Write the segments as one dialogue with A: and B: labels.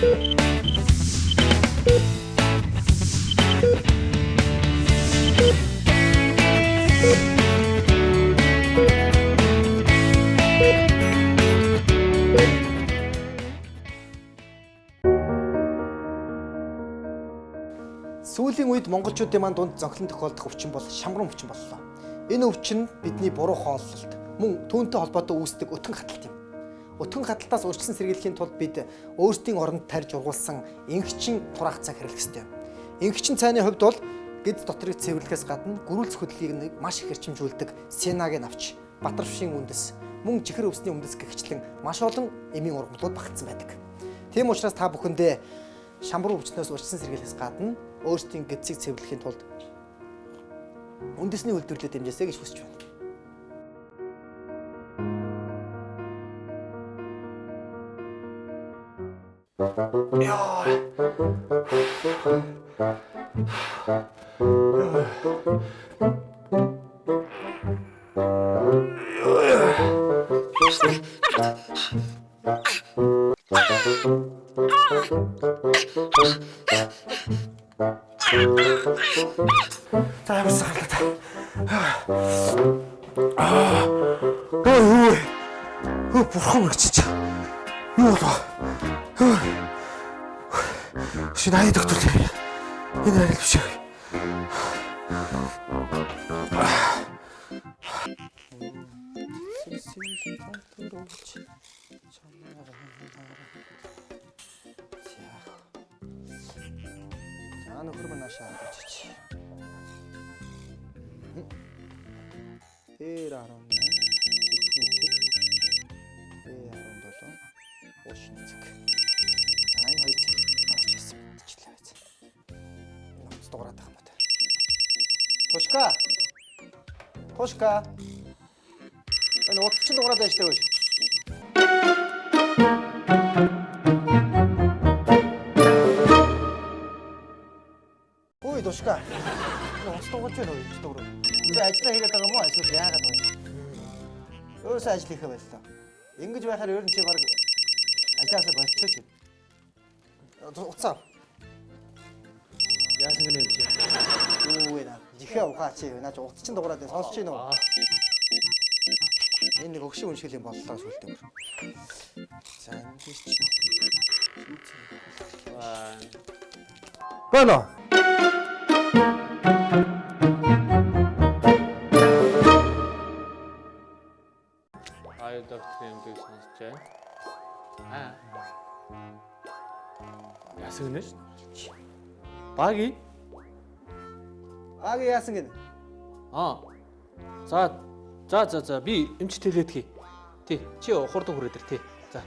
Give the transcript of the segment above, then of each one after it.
A: Сүүлийн үед монголчуудын маань дунд зохилон тохиолдох өвчин бол шамбран өвчин боллоо. Энэ өвчин бидний буруу хооллолт, мөн түүнтэй холбоотой үүсдэг өтгөн хаталт юм. Өтгөн хаталтаас урьдчилан сэргийлэхийн тулд бид өөрсдийн оронд тарьж ургуулсан инхчин тураах цаг хэрэглэх ёстой юм. Инхчин цайны хувьд бол гэдэс дотрыг цэвэрлэхээс гадна гөрүүлц хөдөлгөөнийг маш их эрчимжүүлдэг сенагийн навч, батарвшийн үндэс, мөн чихэр өвсний үндэс гэгчлэн маш олон эмийн ургамлууд багтсан байдаг. Тийм учраас та бүхэндээ шамбар өвчнөөс урьдчилан сэргийлэхээс гадна өөрсдийн гэдсийг цэвэрлэхийн тулд үндэсний үйлдвэрлэлд дэмжээсэй гэж хүсэж байна.
B: За ямар сахарлаа та. Аа. Өө юу? Хөө бурхан гэж чи. Юу болов? Шинэ аяа доктор. Энэ арай л биш.
A: За нөхөр минь наашаа авч чич. Дээр 18, зүрхний цэг. B17, уушны цэг. За энэ хоёр цэг авч ирсэн мэдчихлээ байц. Энэ утас дуурайд байгаа юм байна. Тушка. Тушка. Энэ утас чинь дуурайд байж тээ. Ой Тушка. Энэ утас дуурайж байна уу? Утас дуурай. Би ажиллаа хийгээд байгаа юм уу? Эсвэл яагаад вэ? Өөрөөсөө ажил хийхэ байлаа. Ингэж байхаар ер нь чи баг ажлаасаа болчихооч. Уцаа.
C: Яасан гэнэ юм чи?
A: Юу вэ наа? Жихээ ухаа чи. Наа чи утас чинь дуурайд байна. Сонсож байна уу? Энэ нэг өгшин үншгэл юм боллоо сүлдээ. За энэ дээр чинь
B: Байна.
C: Аюу доктор юм дийг сонсож байна. Аа. Яасан гэнэ ш? Баги?
A: Баги яасан гэнэ?
C: Аа. За за за за би эмч тэлээдхий. Тий. Чи хурдан хүрээд ир тий. За.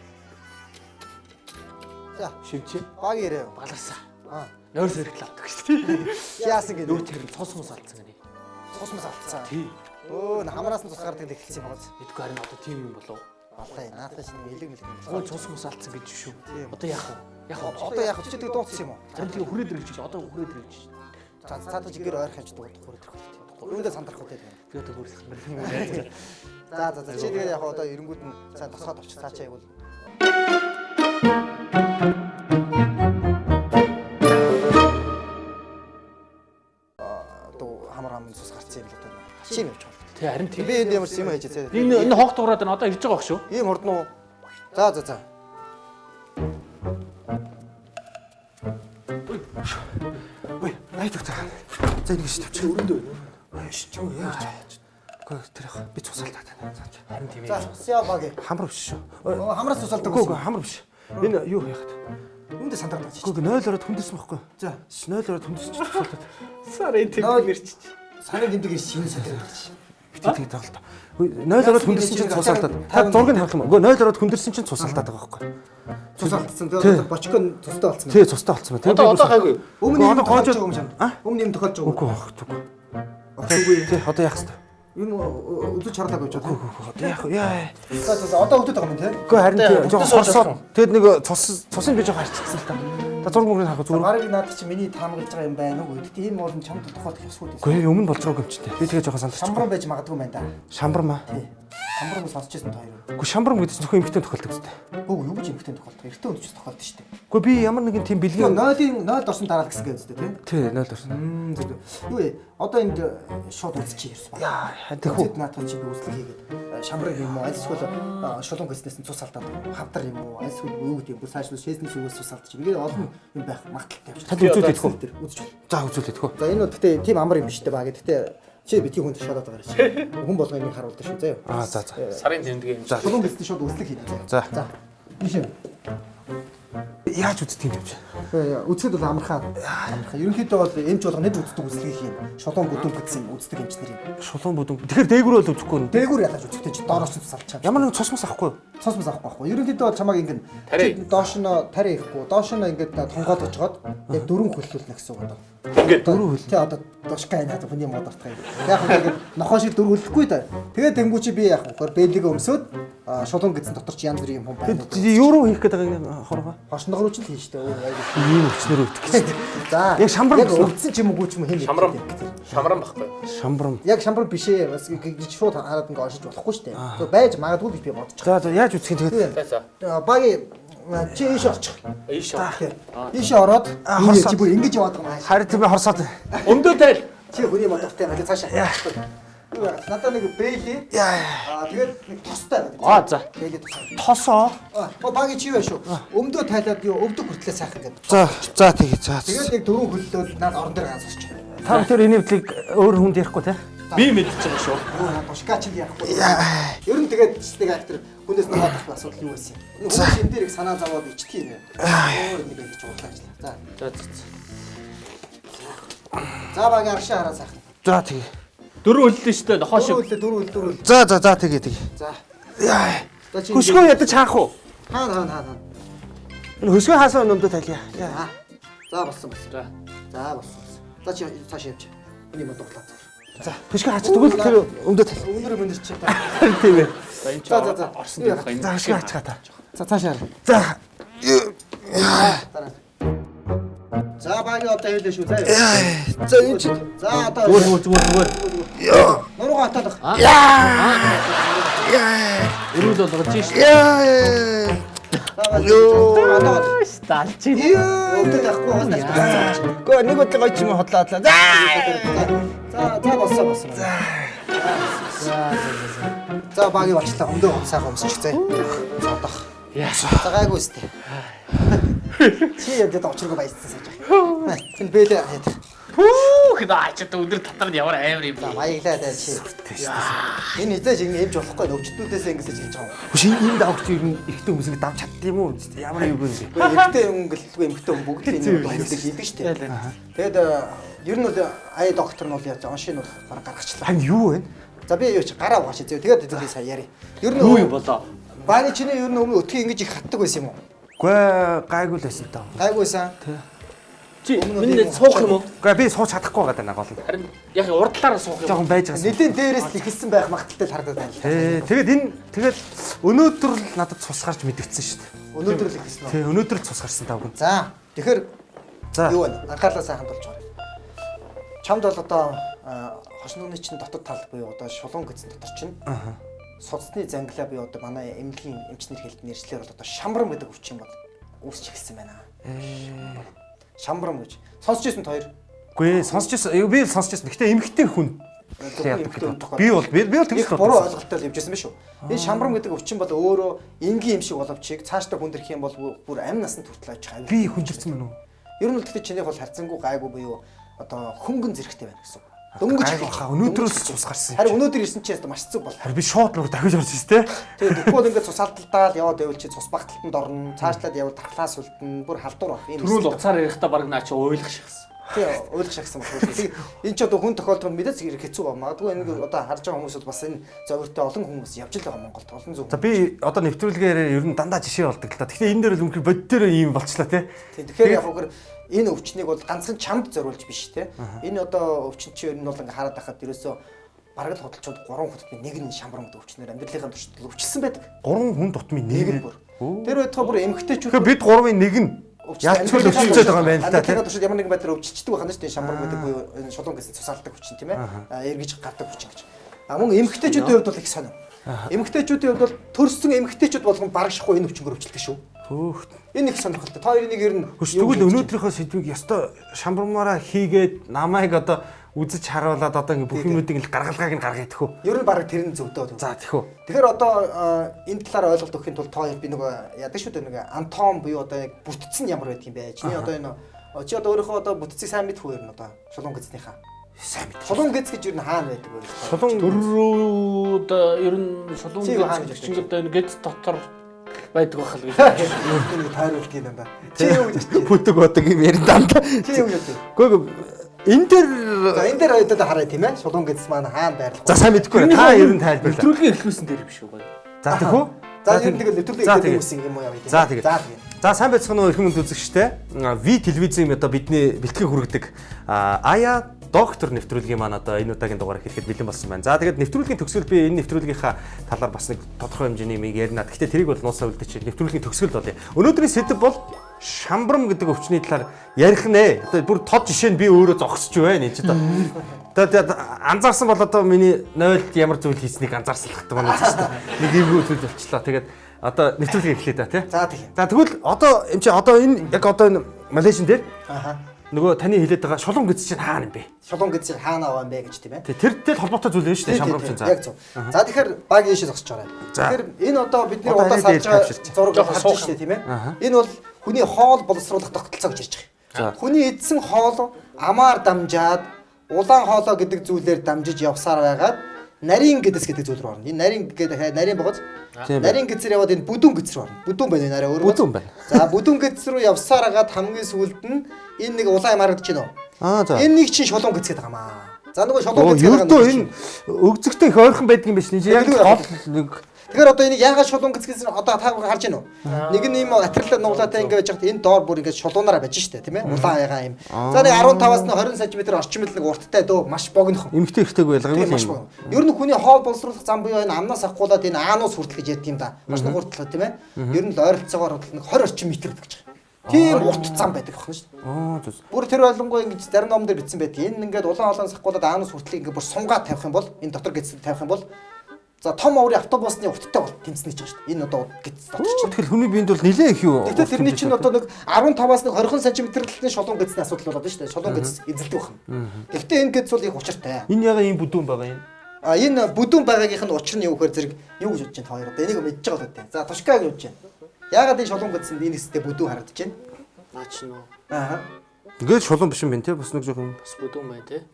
A: За
C: Шивчээ.
A: баги ирээ.
C: Баларсаа.
A: Аа.
C: Нойр сэрхэл авдаг шүү дээ.
A: Яасан гэнэ?
C: Нүүр тэр нь цус мус алдсан гэнэ.
A: Цус мус алдсан.
C: Тий.
A: Өө хамраас нь цус гардаг эхэлсэн юм байна.
C: Мэдгүй харин одоо тийм юм болов.
A: Аллаа наадах чинь нэг элэг мэлэг юм.
C: Гоо цус мус алдсан гэж шүү.
A: Тийм.
C: Одоо яах вэ? Яах вэ?
A: Одоо яах вэ? Чи тэг дууцсан юм уу?
C: Харин тийм хүрээд ирж чи одоо хүрээд ирж.
A: За цаадах чигээр ойрох юмч дуудах хүрээд ирэх үү. Үүндээ сандрах үү тийм.
C: Би одоо хүрэх юм байна.
A: За за за чи тэгээд яг одоо эренгүүд нь сайн тосгоод авчих цаачаа айгуул. Одоо хамар хам цус гарцсан юм л одоо. Чи юм явж байгаа.
C: Тий харин тийм.
A: Би энд ямар ч юм хийж зэ.
C: Энэ энэ хоог дуурайд байна. Одоо ирж байгаа бах шүү.
A: Ийм хурдан уу? За за за.
B: Ой, аяа доктор. За энийг шивч. Өрөндөө. Ой, чи юу яаж? Үгүй тэр яг би цусаалтаа тань. За.
C: Харин тийм
A: За сяа баг.
B: Хамар биш шүү.
A: Хамраас цус алдаг.
B: Үгүй үгүй хамар биш. Энэ юу яхад?
A: Үүндээ сандраад байна.
B: Үгүй үгүй 0 ороод хүндэрсэн байхгүй.
A: За.
B: 0 ороод хүндэрсэн чи цусаалтаа.
C: Сарын
A: Ноль.
C: тэмдэг нэрчиж.
A: Сарын тэмдэг шинэ сандраад байна.
B: Бити тэгээд байгаа л та. Үгүй 0 ороод хүндэрсэн чинь цусаалтаа. Та зургийг харах юм. Үгүй 0 ороод хүндэрсэн чинь цусаалтаа байгаа байхгүй.
A: Цус алдсан.
B: Тий.
A: Тэгээд бочко нь цустай болсон.
B: Тий, цустай болсон байна.
C: Одоо одоо гайгүй.
A: Өмнө юм
B: Одоо
A: тохиолж
B: гоожод
A: байгаа юм шам.
B: А?
A: Өмнө юм тохиолж байгаа.
B: Үгүй үгүй.
A: Үгүй.
B: Тий, одоо яах вэ?
A: Юм үзэж харлаагүй ч
B: Үгүй үгүй одоо яах вэ? Яа.
A: За за за одоо өвдөд байгаа юм тий.
B: Үгүй харин тий
C: Тэ,
B: жоохон
C: өвдөс болж
B: хорсоо. Тэгэд нэг цус цусын би жоохон харчихсан л та. Та зураг мөрийг харах зүгээр.
A: Барыг надад чи миний таамаглаж байгаа юм байна уу? Гэтэ ийм уулын чамд тохиолдох ёсгүй дээ.
B: Үгүй өмнө болж байгааг юм чи тээ. Би тэгээ жоохон сандарч.
A: Шамбран байж магадгүй юм байна да.
B: Шамбар маа.
A: Тий. Шамбарам сонсч байсан та хоёр.
B: Үгүй, шамбарам гэдэг чинь зөвхөн эмэгтэй тохиолдог үстэй.
A: Үгүй, юу гэж эмэгтэй тохиолдох? Эрэгтэй хүн ч тохиолдсон шүү дээ.
B: Үгүй, би ямар нэгэн тийм
A: Тэгээ
B: бэлгийн
A: 0-ын 0 орсон дараа л гэсэн гээ үстэй, тий?
B: Тий, 0 орсон.
A: Зөв. Юу вэ? Одоо энд шууд үзчихье ерөөс ба.
B: Яа, тэхүү.
A: Тэгэхэд наадах чи би үзлэг хийгээд шамбарыг юм уу, аль эсвэл шулуун гэснээс нь цус алдаад хамтар юм уу, аль эсвэл юу гэдэг юм, бүр цааш нь шээсний шүгээс цус алдчих. Ингээд олон юм байх магадлалтай юм шиг.
B: Танд үзүүлээд хөө.
A: Тэр үзэж байна.
B: За, үзүүлээд хөө.
A: За, энэ бол гэхдээ тийм амар юм биш үү ба. Гэхдээ чи бити хүн шалаад байгаа чи. Хүн болгоо энийг харуулдаг шүү заяа.
B: Аа, за за.
C: Сарын тэмдэг юм.
B: За.
A: Шулуун гэснээс шууд үзлэг хийх заяа.
B: За.
A: За. Биш юм.
B: Яаж үздэг юм бэ?
A: Үзэхэд бол амархан. Амархан. Ерөнхийдөө бол эмч болгоно нэг үздэг үзлэгийг хийн. Шулуун бүдүүн гэсэн юм үздэг эмч нар юм.
B: Шулуун бүдүүн. Тэгэхээр дээгүүр бол үзэхгүй нь.
A: Дээгүүр ятаж үзэхдээ чи доороос ч салчих.
B: Ямар нэгэн цус мус авахгүй юу?
A: Цус мус авахгүй байхгүй. Ерөнхийдөө бол чамайг ингэн
C: Тари.
A: доош нь тари ихгүй. Доош нь ингээд тонгоолгож жоод яг дөрвөн хөллүүлнэ гэсэн үг одоо.
C: Ингээд
A: дөрвөн хөл. Тэ одоо душка энэ хата хүний мод артах юм. Яг хөө ингээд нохоо шиг дөрвөн хөллөхгүй да. Тэгээд тэнгуү чи би яг хөхөр бэлэг өмсөөд шулуун гэсэн дотор чи янз бүрийн юм хүн байна.
B: Юу руу хийх гээд байгаа юм хоргоо?
A: Хошног руу ч л хийн штэ. Өөр айгүй.
B: Ийм өвчнөр өвдөх гэж.
A: За.
B: Яг шамбар
A: яг
B: гэсэн.
A: өвдсөн ч юм уу ч юм уу хэн мэдэх
C: Шамрам.
A: вэ?
C: Шамрам байхгүй.
B: Шамбарам.
A: Яг шамбар биш ээ. Бас гэж шууд хараад ингээ оршиж болохгүй штэ. Тэгээ байж магадгүй гэж би бодож
B: За за, яаж үзэх юм тэгээд?
C: За за.
A: байгаа. Баги чи ийш орчих.
C: Ийш ор.
A: Ийш ороод
B: хорсоод.
A: чи бүр ингэж яваад байгаа юм ааш.
B: Харин тийм хорсоод.
C: Өмдөө тайл.
A: Чи хүний модортой юм. Цаашаа. Юу яагаад надад нэг бэйли. Аа, тэгээд нэг тостой байдаг.
C: Аа, за.
A: Бэйли тос.
B: Тосоо.
A: Аа, баги чи юу вэ шүү? Өмдөө тайлаад юу өвдөг хүртлээ сайхан гэдэг.
B: За за, тэгээ за.
A: Тэгээд яг дөрөв хөллөөд наад орон дээр ганц очив.
B: Та тэр энэ хэвлийг өөр хүнд ярихгүй те?
C: Би мэдчихэж байгаа шүү.
A: Юу наа тушка чи ярихгүй. Ер нь тэгээд нэг актер хүнээс нугаадах асуудал юу байсан юм. Хүмүүс энэ дээр их санаа зовоод ичдэг юм. Өөр нэг ингэж уурлаа ажиллаа. За.
C: За за.
A: За, баги аршаа хараа сайхан.
B: За, тэгээ.
C: Дөрөв хөллөө шүү дээ. Нохоо
A: Дөрөв
C: шиг.
A: хөллөө, дөрөв хөл, дөрөв хөл.
B: За за за, тэгээ тэгээ.
A: За.
B: Яа.
A: За, чи
B: Хөсгөө ядаж хаах уу?
A: Хаана хаана хаана.
B: Энэ хөсгөө хаасан өмдөө тайлъя. Яа.
A: За. За, болсон болсон.
C: За.
A: За, болсон болсон. За, чи цааш явж. Миний мод дуглаа.
B: За, хөсгөө хаач тэгвэл тэр өмдөө тайл.
A: Өнөр мөнөр чи та.
B: Тийм ээ.
C: За, энэ чи
A: За, за, за.
C: орсон дэх юм.
B: За, хөсгөө хаачихаа та.
A: За, цаашаа.
B: За.
A: Дараа. За, баги одоо хэлээ шүү заа.
B: За, энэ чи
A: За, одоо
C: Зүгээр зүгээр зүгээр.
A: нуруугаа атаалах.
C: Өрүүл болгож шүү.
B: Яа.
A: Йоо.
C: Далж.
A: Өвдөд байхгүй байгаас тааш.
B: Гөө нэг бодлого гоё ч юм хотлоо. За.
A: За за, болсон болсон. За за, баги болчлаа. Өмдөө сайхан өмсчих заа. За, одоох.
C: Яа.
A: За, гайгүй өстэй. Чи ядад очиргоо баяжсан саж. Тэр бэлээ яа.
C: Пүүх наа чи өндөр татар нь ямар амар юм
A: За,
C: бэ?
A: баяглаа даа чи. Энэ хизээж ингэ эмж болохгүй өвчтүүдээс ингэсэж хэлж байгаа юм.
B: Хүш энэ давч ер нь эрэгтэй хүмүүс ингэ давч чадд юм уу? Ямар юм бэ?
A: Үгүй, эрэгтэй хүн гэлгүй эмэгтэй хүн бүгд л энэ юмыг хийдэг шүү дээ. Тэгээд ер нь бол ай доктор нь бол яаж оншийн бол бараг гаргачлаа.
B: Харин юу вэ?
A: За, би юу чи гараа угааш зөө. Тэгээд хэдүүлээ сая яри. Ер нь
C: Юу юм болоо?
A: Бааны чиний ер нь өмнө өтгий ингэж их хатдаг байсан юм уу?
B: Гүй, гайгүй л байсан таа.
A: Гайгүйсан.
C: Чи
A: Өмнө
C: минь
A: нь
C: суух юм уу?
B: Гүй, би сууч чадахгүй байгаа даа гол нь.
C: Харин яг урдлаараа суух юм.
B: Жохон байж байгаа.
A: Нэлийн дээрээс л ихэлсэн байх магадaltaй л харагдаад байна.
B: Ээ, тэгээд энэ тэгээд өнөөдөр л надад цус гарч мэдгдсэн шүү дээ.
A: Өнөөдөр л ихэлсэн үү?
B: Тий, өнөөдөр л цус гарсан таа үгэн.
A: За, тэгэхээр
B: За.
A: юу вэ? Анхаарлаа сайхан тулж байгаа. Чамд бол одоо хошнооны чинь дотод тал буюу одоо шулуун гэсэн дотор чинь судасны зангилаа буюу одоо манай эмнэлгийн эмчнэр хэлд нэршлэр бол одоо шамрам гэдэг өвчин бол үүсч эхэлсэн байна. Шамрам гэж. Сонсч ирсэн хоёр.
B: Үгүй ээ, сонсч ирсэн. Би л сонсч ирсэн. Гэхдээ эмэгтэй хүн
A: Зөвхөн эмэгтэй хүн тохиол.
B: Би бол би бол тэгж
A: Их буруу ойлголттой л явж байсан биш үү? Энэ шамрам гэдэг өвчин бол өөрөө энгийн юм шиг боловч цаашдаа хүндэрх юм бол бүр амь насанд хүртэл очих аюул.
B: Би хүндэрсэн мэн үү?
A: Ер нь бол гэхдээ чинийх бол харьцангуй гайгүй буюу одоо хөнгөн зэрэгтэй байна гэсэн үг. Дөнгөж
B: Гайгүй хаа, өнөөдрөөс цус гарсан юм.
A: Харин өнөөдөр ирсэн чинь маш зүг бол.
B: Харин би шууд нүр дахиж орж ирсэн те.
A: Тэгээд тэгэхгүй бол ингээд цус алдалтаал яваад байвал чи цус багталтанд орно. Цаашлаад явал тархлаас үлдэн, бүр халдвар байх. Ийм
C: Түрүүл уцаар ярихдаа баг наа чи уйлах шигсэн.
A: Тий, уйлах шагсан болох. Тэгээд энэ ч одоо хүн тохиолдох нь мэдээж хэрэг хэцүү ба. Магадгүй энэ одоо харж байгаа хүмүүс бол бас энэ зовиртой олон хүмүүс явж л байгаа Монголд олон зуун.
B: За, би одоо нэвтрүүлгээр ер нь дандаа жишээ болдог л та. Тэгэхээр энэ дээр л үнэхээр бодитоор ийм болчлаа те.
A: Тий, тэгэхээр яг үгээр энэ өвчнийг бол ганцхан чамд зориулж биш те. Энэ одоо өвчин чи ер нь бол ингээ хараад байхад ерөөсөө бараг л худалчууд 3 хүн нэг нь шамрам гэдэг өвчнөр амьдралынхаа туршид өвчлсөн байдаг.
B: 3 хүн тутмын
A: Нэг
B: нэг
A: нь бүр. Тэр байтугай бүр эмгтээчүүд
B: Тэгэхээр бид гурвын нэг нь ялцгүй өвчлөж байгаа юм байна л да
A: Амьдралынхаа
B: те.
A: туршид ямар нэгэн байдлаар өвчилчдэг байх нь шүү дээ. Шамрам гэдэг буюу энэ шулуун гэсэн цусаалдаг өвчин тийм ээ. Эргэж гардаг өвчин гэж. А мөн эмгтээчүүдийн хувьд бол их сонин. Эмэгтэйчүүдийн хувьд бол төрсөн эмэгтэйчүүд болгон бараг шахгүй энэ өвчнгөр өвчлөдөг шүү.
B: Хөөх.
A: Энэ их сонирхолтой. Та хоёрын нэг ер нь
B: тэгвэл өнөөдрийнхөө сэдвийг ёстой шамбармаараа хийгээд намайг одоо үзэж харуулад одоо ингээ бүх юмнуудыг л гаргалгааг нь гаргая тэхүү.
A: Ер нь бараг тэр нь зөвдөө.
B: За тэхүү.
A: Тэгэхээр одоо энэ талаар ойлголт өгөхийн тулд та хоёр би нөгөө яадаг шүү дээ нэг анатом буюу одоо яг бүтцэн ямар байдаг юм бэ? Чиний одоо энэ чи одоо өөрийнхөө одоо бүтцийг сайн мэдэх үү ер нь одоо шулуун гэзнийхаа.
B: Сайн мэдэх.
A: Шулуун гэз гэж ер нь хаана байдаг вэ?
B: Шулуун
C: дөрүүд ер нь шулуун гэз чинь одоо энэ гэз дотор байдаг байх л гэж.
A: Энэ тойруулдаг юм байна. Чи юу гэж бодчих?
B: Бүтэг бодог юм ярин дандаа.
A: Чи юу гэж бодчих?
B: Үгүй энэ дээр
A: за энэ дээр одоо харъя тийм ээ. Шулуун гэз маань хаана байрлах вэ?
B: За сайн мэдэхгүй байна. Та ер нь тайлбарлаа.
C: Нэвтрүүлгийн эхлүүлсэн дээр биш үү?
B: За тэхүү.
A: За ер нь тэгэл нэвтрүүлгийн эхлүүлсэн юм уу яваа тийм.
B: За тэгээ. За сайн байцгаана уу эрхэм хүнд үзэгчтэй. Ви телевизийн одоо бидний бэлтгэн хүргэдэг Ая доктор нэвтрүүлгийн маань одоо энэ удаагийн дугаар хэлэхэд бэлэн болсон байна. За тэгээд нэвтрүүлгийн төгсгөл би энэ нэвтрүүлгийнхаа талаар бас нэг тодорхой хэмжээний юмыг ярина. Гэхдээ тэрийг бол нуусаа үлдээч. Нэвтрүүлгийн төгсгөлд болъё. Өнөөдрийн сэдэв бол шамбрам гэдэг өвчний талаар ярих нэ. Одоо бүр тод жишээ нь би өөрөө зогсож байна энэ ч одоо. Одоо анзаарсан бол одоо миний 0-д ямар зүйл хийснийг анзаарсан л хат манай үзэгчтэй. Нэг эвгүй зүйл болчлаа. Тэгээд одоо нэвтрүүлгийг эхлэе да тий.
A: За тийм.
B: За тэгвэл одоо юм чи одоо энэ яг одоо энэ Малайзийн дээр
A: аа
B: нөгөө таны хэлээд байгаа шулуун гэз чинь хаана юм бэ?
A: Шулуун гэз чинь хаана аваа юм бэ гэж тийм ээ.
B: Тэртэй л холбоотой зүйл байна шүү дээ шамбрам чинь.
A: Яг зөв. За тэгэхээр баг ийшээ зогсож байгаа. Тэгэхээр энэ одоо бидний удаа сарж байгаа зураг харж шүү дээ тийм ээ. Энэ бол хүний хоол боловсруулах тогтолцоо гэж ярьж байгаа. Хүний эдсэн хоол амаар дамжаад улаан хоолой гэдэг зүйлээр дамжиж явсаар байгаад нарийн гэдэс гэдэг зүйл рүү орно. Энэ нарийн гэдэг нарийн богоц. Нарийн гэдэсээр яваад энэ бүдүүн гэдэс рүү орно. Бүдүүн байна энэ арай өөр.
B: Бүдүүн байна.
A: За бүдүүн гэдэс рүү явсаар хагаад хамгийн сүүлд нь энэ нэг улаан юм харагдаж байна уу?
B: Аа за.
A: Энэ нэг чинь шулуун гэдэс гэдэг юм аа. За нөгөө шулуун гэдэс гэдэг
B: нь энэ өгзөгтэй их ойрхон байдаг юм биш нь. Яг гол нэг.
A: Тэгэхээр одоо энийг яагаад шулуун гэдэс гэсэн одоо та харж байна уу? Нэг нь ийм атрал нуглаатай ингэ байж хат энэ доор бүр ингэ шулуунаараа байж штэ тийм ээ. Улаан ягаа юм. За нэг 15-аас нь 20 см орчим л нэг урттай дөө маш богинохон.
B: Эмэгтэй эрэгтэйг ялгаагүй
A: маш богино. Ер нь хүний хоол боловсруулах зам буюу энэ амнаас авахгуулаад энэ аанус хүртэл гэж ярьд юм да. Маш нэг уртлаа тийм ээ. Ер нь л ойролцоогоор нэг 20 орчим метр гэж байгаа. Тийм урт зам байдаг байна шүү дээ.
B: Аа зүс.
A: Бүр тэр болонгоо ингэж зарим ном дээр бичсэн байдаг. Энэ ингээд улаан хоолоос авахгуулаад аанус хүртэл ингэ бүр сунгаад тавих юм бол энэ дотор гэдэс тавих юм бол за том оврын автобусны урттай бол тэмцэнэ гэж байгаа шүү дээ. Энэ одоо гэдэс дотор чинь.
B: Тэгэхээр хүний биед бол нэлээ их юу.
A: Тэгэхээр тэрний чинь одоо нэг 15-аас нэг 20 см-ийн шулуун гэдэсний асуудал болоод байна шүү дээ. Шулуун гэдэс эзэлдэг байна. Гэхдээ энэ гэдэс бол их учиртай.
B: Энэ яга ийм бүдүүн байгаа юм.
A: А энэ бүдүүн байгаагийнх нь учир нь юу гэхээр зэрэг юу гэж бодож байна та хоёр одоо энийг мэдж байгаа л үү. За тушкаа гэж бодож байна. Яагаад энэ шулуун гэдэсэнд энэ хэсэгтээ бүдүүн харагдаж байна?
C: Наа чи нөө.
A: Аа.
B: Ингээд шулуун биш юм байна те бас нэг жоохон
C: бас бүдүүн байна те.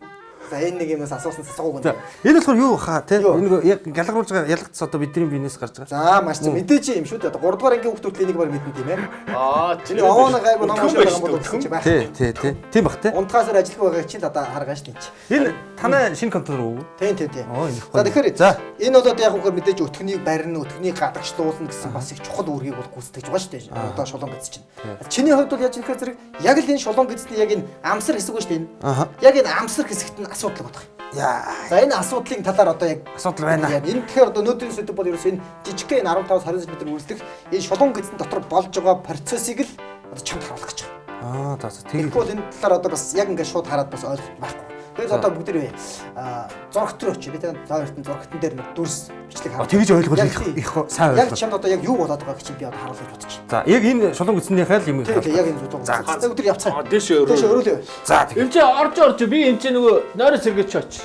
A: За энэ нэг юмас асуусан асуугаагүй.
B: За энэ болохоор юу хаа те энэ яг галгаруулж байгаа ялгц одоо бидний биенээс гарч байгаа.
A: За маш зөв мэдээж юм шүү дээ. Одоо 3 дугаар ангийн хүүхд хүртэл энийг баг мэднэ тийм ээ.
C: Аа
A: чиний овоон гайгүй ном уншаад байгаа юм бол чи байх.
B: Тий тий тий. Тийм бах те.
A: Унтгаасаар ажилгүй байгаа чинь одоо харгаа шүү дээ.
B: Энэ танай шинэ компьютер үү?
A: Тийм тийм тийм.
B: За
A: тэгэхээр энэ бол одоо яг үгээр мэдээж өтгөнийг барина, өтгөнийг гадагшлуулна гэсэн бас их чухал үүргийг бол гүйцэтгэж байгаа шүү дээ. Одоо шулуун гэдэс чинь. Чиний хувьд бол яаж нэхэр зэрэг яг л энэ шулуун гэдэсний яг энэ амсар хэсэг ба шүү дээ. Яг энэ амсар хэсэгт нь асуудал бодох юм.
B: Яа.
A: За энэ асуудлын талаар одоо яг
B: асуудал байна.
A: Энэ тэгэхээр одоо өнөөдрийн сэдэв бол ерөөсөө энэ жижигхэн энэ 15-20 см үргэлжлэх энэ шулуун гэдэсний дотор болж байгаа процессыг л одоо чамд харуулах гэж байгаа.
B: Аа за за.
A: Тэгэхгүй бол энэ талаар одоо бас яг ингээд шууд хараад бас ойлгох байхгүй. Тэгэхээр одоо бүгд тэрвээ зурагт руу очие. Би та хоёрт нь зурагтан дээр нэг дүрс бичлэг хараа.
B: Тэгж ойлгол их сайн
A: ойлгох. Яг чамд одоо яг юу болоод байгааг чинь би одоо харуулах гэж бодож байна.
B: За яг энэ шулуун гэдэснийхээ л юм.
A: Тийм яг энэ шулуун. За өдөр явцгаая.
C: Дээш өрөөлөө.
A: Дээш өрөөлөө.
B: За тэг.
C: Энд чи орж би энэ чи нөгөө нойроо сэргээч очи.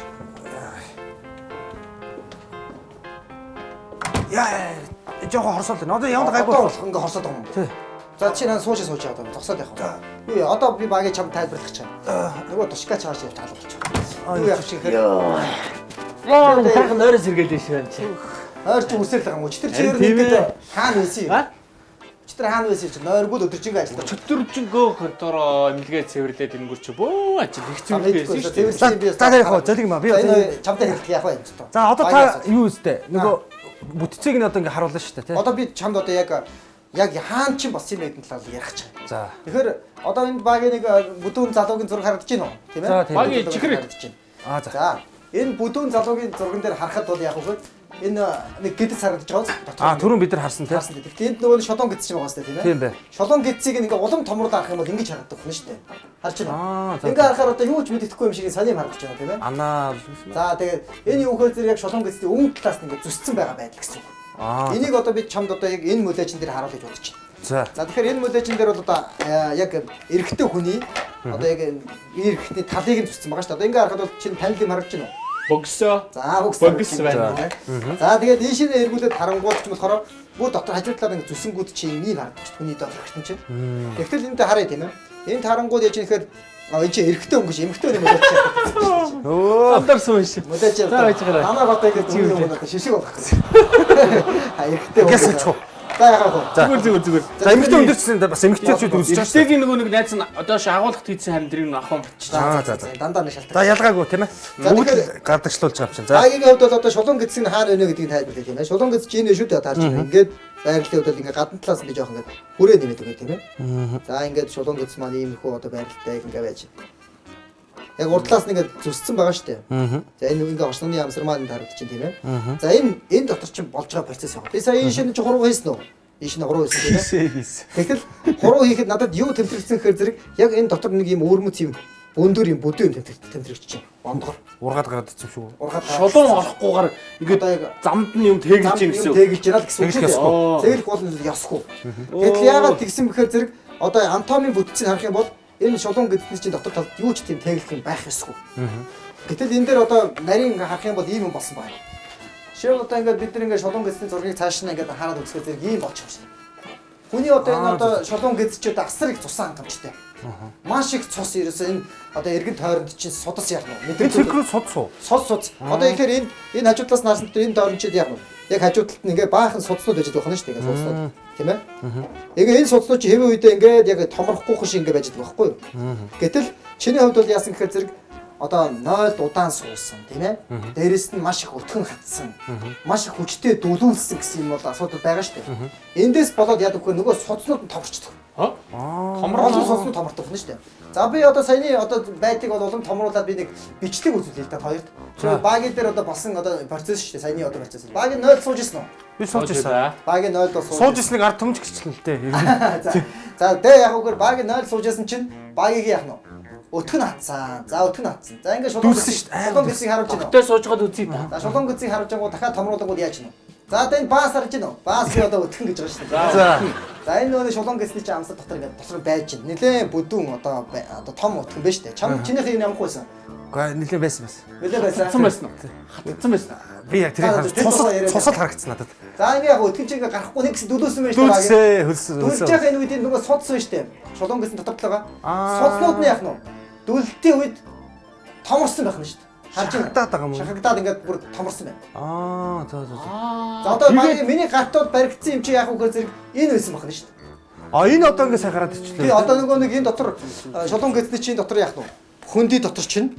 B: Яа жоохон хорсоол байна. Одоо яванд гайгүй
A: болох ингээ хорсоод байгаа юм.
B: Тий.
A: За чи наа сууж одоо зогсоод явах. Юу яа одоо би багийг чам тайлбарлах гэж байна. Нөгөө тушка чааш явж алга болчих. Юу явах шиг хэрэг.
C: Яа, сайхан нойроо сэргээлээ шүү энэ чи.
A: Нойр чи үсэрл байгаа юм. Өчтөр чи ер нь ингээд хаана байсан юм? Өчтөр хаана байсан чи нойргүй л өдөржингөө ажиллаа.
C: Өчтөржингөө контороо эмнэлгээ цэвэрлээд ингэр чи бөө ажил их цэвэрлээ байсан шүү
A: дээ.
B: За яг хоо золиг юм аа. Би
A: энэ чамтай хэрэглэх яах вэ энэ ч.
B: За одоо та юу үстэй? Нөгөө бүтцийг нь одоо ингээ харуулна шүү дээ тий.
A: Одоо би чамд одоо яг хаана чинь болсон юм бэ гэдэг талаар ярих гэж байна.
B: За.
A: Тэгэхээр одоо энд багийн нэг бүдүүн залуугийн зураг харагдаж байна уу? Тийм ээ?
C: Багийн чихэр
A: харагдаж байна.
B: Аа за.
A: За. Энэ бүдүүн залуугийн зурган дээр харахад бол яг үгүй Энэ нэг гэдэс харагдаж байгаа биз? Дотор.
B: Аа, түрүүн бид нар харсан тийм.
A: Харсан. Тэгэхдээ энд нөгөө шолон гэдэс юм байгаа сте тийм ээ.
B: Тийм бай.
A: Шолон гэдсийг ингээ улам томруулаад харах юм бол ингэж харагдах нь шүү дээ. Харж байна.
B: Аа, за.
A: Ингээ харахаар одоо юу ч мэддэхгүй юм шиг сони юм харагдаж байна тийм ээ.
B: Анаа.
A: За тэгээд энэ юу гэхээр зэрэг яг шолон гэдсний өмнө талаас нь ингээ зүсцэн байгаа байдал гэсэн үг.
B: Аа.
A: Энийг одоо би чамд одоо яг энэ мөлөөжин дээр харуулъя гэж бодож байна.
B: За.
A: За тэгэхээр энэ мөлөөжин дээр бол одоо яг эрэгтэй хүний одоо яг эрэгтний талыг нь зүсцэн байгаа шүү дээ. Одоо ингээ харахад бол чинь танил юм харагдаж байна уу?
C: Богсоо.
A: За бөгс
C: Бөгс байна.
A: За тэгээд ийшээ эргүүлээд харангуут ч болохоор бүр дотор хажуу талаар ингэ зүсэнгүүд чи юм ийм харагдаж хүний дотор хэртэн чинь. Тэгтэл энд харъя тийм ээ. Энд харангуут яаж ихээр энэ чи эрэгтэй хүн гэж эмэгтэй хүн мөлөөч.
B: Өө.
C: Андарсан юм шиг.
A: Мөлөөч.
C: За, байж байгаарай.
A: Намайг одоо ингэ зүг юм одоо шишиг болох гэсэн. А эрэгтэй хүн.
B: Гэс салчих уу?
A: За яхаа хөө.
C: Зүгээр зүгээр зүгээр.
B: За, эмэгтэй өндөрчсөн бас эмэгтэйчүүд үзэж байгаа шүү.
C: Эрэгтэйгийн нөгөө нэг найз нь одоо ш агуулгат хийсэн харин тэрийг нь авах юм болчих.
B: Аа, за, за.
A: Дандаа нэг шалтгаан.
B: За, ялгаагүй тийм ээ.
A: За,
B: Бүгд
A: тэгэхээр-
B: гардагчлуулж байгаа юм чинь. За.
A: Багийн хувьд бол одоо шулуун гэдсийг нь хаана байна вэ гэдгийг тайлбарлая тийм ээ. Шулуун гэс чинь энэ шүү дээ таарч байна. Ингээд байрлалын хувьд бол ингээд гадна талаас нь би жоох ингээд хүрээ нэмээд өгье тийм ээ. За ингээд шулуун гэс маань ийм их одоо байралтай ингээд байж. Яг урд талаас нь ингээд зүсцэн байгаа шүү дээ. За энэ ингээд орсны ямсар маань энд харагдаж байна тийм ээ. За энэ энэ дотор чинь болж байгаа процесс байгаа. Би сая энэ шинэ чи хуруу хийсэн үү? Энэ шинэ хуруу хийсэн тийм ээ.
B: Хийсээ хийс.
A: Тэгтэл хуруу хийхэд надад юу тэмдэглэсэн гэхээр зэрэг яг энэ дотор нэг юм өөрмөц юм өндөр юм бүдүү юм тэмдэглэж чинь. Ондгор.
B: Ургаад гараад ирсэн юм шүү.
A: Ургаад
C: Шулуун орохгүйгээр ингээд
A: Одоо яг
C: замд нь юм тэглэж юм гэсэн үг.
A: Тэглэж байна л гэсэн үг
B: Тэглэх
A: шүү дээ.
C: ёсгүй.
A: Тэглэх бол ёсгүй. Гэтэл яагаад тэгсэн бэхээр зэрэг одоо анатомийн бүтцийг харах юм бол энэ шулуун гэдэгний чинь дотор талд юу ч тийм тэглэх юм байх ёсгүй. Гэтэл энэ дээр одоо нарийн харах юм бол ийм юм болсон байна. Жишээлбэл одоо ингээд бид нар ингээд шулуун гэдсний зургийг цааш нь ингээд хараад үзэхээр зэрэг ийм болчих юм шиг. Хүний одоо энэ одоо шулуун гэдэс чи одоо асар их цусан хангамжтай. Маш их цус ерөөсөө энэ одоо эргэн тойронд чинь судас яах нь
B: Энэ циркрүү судас уу?
A: Суд суд. Одоо ихээр энэ энэ хажуу талаас нь харсан дээр энэ дорн чид яг нь яг хажуу талд нь ингээ баахан судснууд байж байгаа юм шүү дээ. Ингээ судснууд. Тийм ээ. Ингээ энэ судснууд чи хэвэн үедээ ингээд яг томрохгүй шиг ингээ байж байгаа байхгүй юу? Гэтэл чиний хувьд бол яасан гэхээр зэрэг одоо 0 удаан суусан тийм ээ. Дээрэс нь маш их өтгөн хатсан. Маш их хүчтэй дүлүүлсэн гэсэн юм бол асуудал байгаа шүү дээ. Эндээс болоод яадаг вэ? Нөгөө судснууд нь томорчдөг.
C: Томрол
A: Олон судсан томордог нь шүү дээ. За би одоо саяны одоо байдлыг бол улам томруулаад би нэг бичлэг үзүүлээ л да хоёрт. Тэр багийн дээр одоо болсон одоо процесс шүү дээ. Саяны одоо процесс. Багийн 0 сууж ирсэн үү?
B: Би сууж ирсэн.
A: Багийн 0 бол сууж.
B: Сууж ирснийг ард түмж гिचлэн л дээ.
A: За. За тэгээ яг үгээр багийн 0 сууж ирсэн чинь багийг яах нь вэ? Өтгөн хатсан. За өтгөн хатсан. За ингээд шулуун
B: Дүлсэн шүү дээ.
A: Шулуун гэсийг харуулж байна.
C: Тэ суужгаад үзье та.
A: За шулуун гэсийг харуулж байгаа дахиад томруулангууд яаж нь вэ? За одоо энэ баас харж байна уу? Баас би одоо өтгөн гэж байгаа шүү дээ.
B: За.
A: За энэ нөгөө шулуун гэсний чинь амсар дотор ингээд дотор байж байна. Нилээн бүдүүн одоо одоо том өтгөн байж шүү дээ. Чам чинийх юм ямар хүйсэн?
B: Гэхдээ нэлээд байсан байсан.
A: Нилээн байсан.
C: Хатцсан байсан уу? Хатцсан байсан уу?
B: Би яг тэрийг харж цусал цусал харагдсан надад.
A: За ингээ яг өтгөн чинь ингээ гарахгүй нэг гэсэн дүлөөсөн байж шүү дээ.
B: Дүлсээ хөлсөн.
A: Дүлж яхах энэ үед энэ нөгөө судсан шүү дээ. Шулуун гэсэн дотор талгаа. Судснууд нь яах нь вэ? Дүлтийн үед томорсон байх нь шүү дээ. Харж байна.
B: Шахагдаад байгаа юм уу?
A: Шахагдаад ингээд бүр томорсон байна.
B: Аа, за за за.
A: За одоо багийн миний гартууд баригдсан юм чи яах вэ гэхээр зэрэг энэ байсан байх нь шүү дээ.
B: А энэ одоо ингээ сайн гараад ирчлээ.
A: Би одоо нөгөө нэг энэ дотор шулуун гэсний чинь дотор яах нь вэ? Хөндөй дотор чинь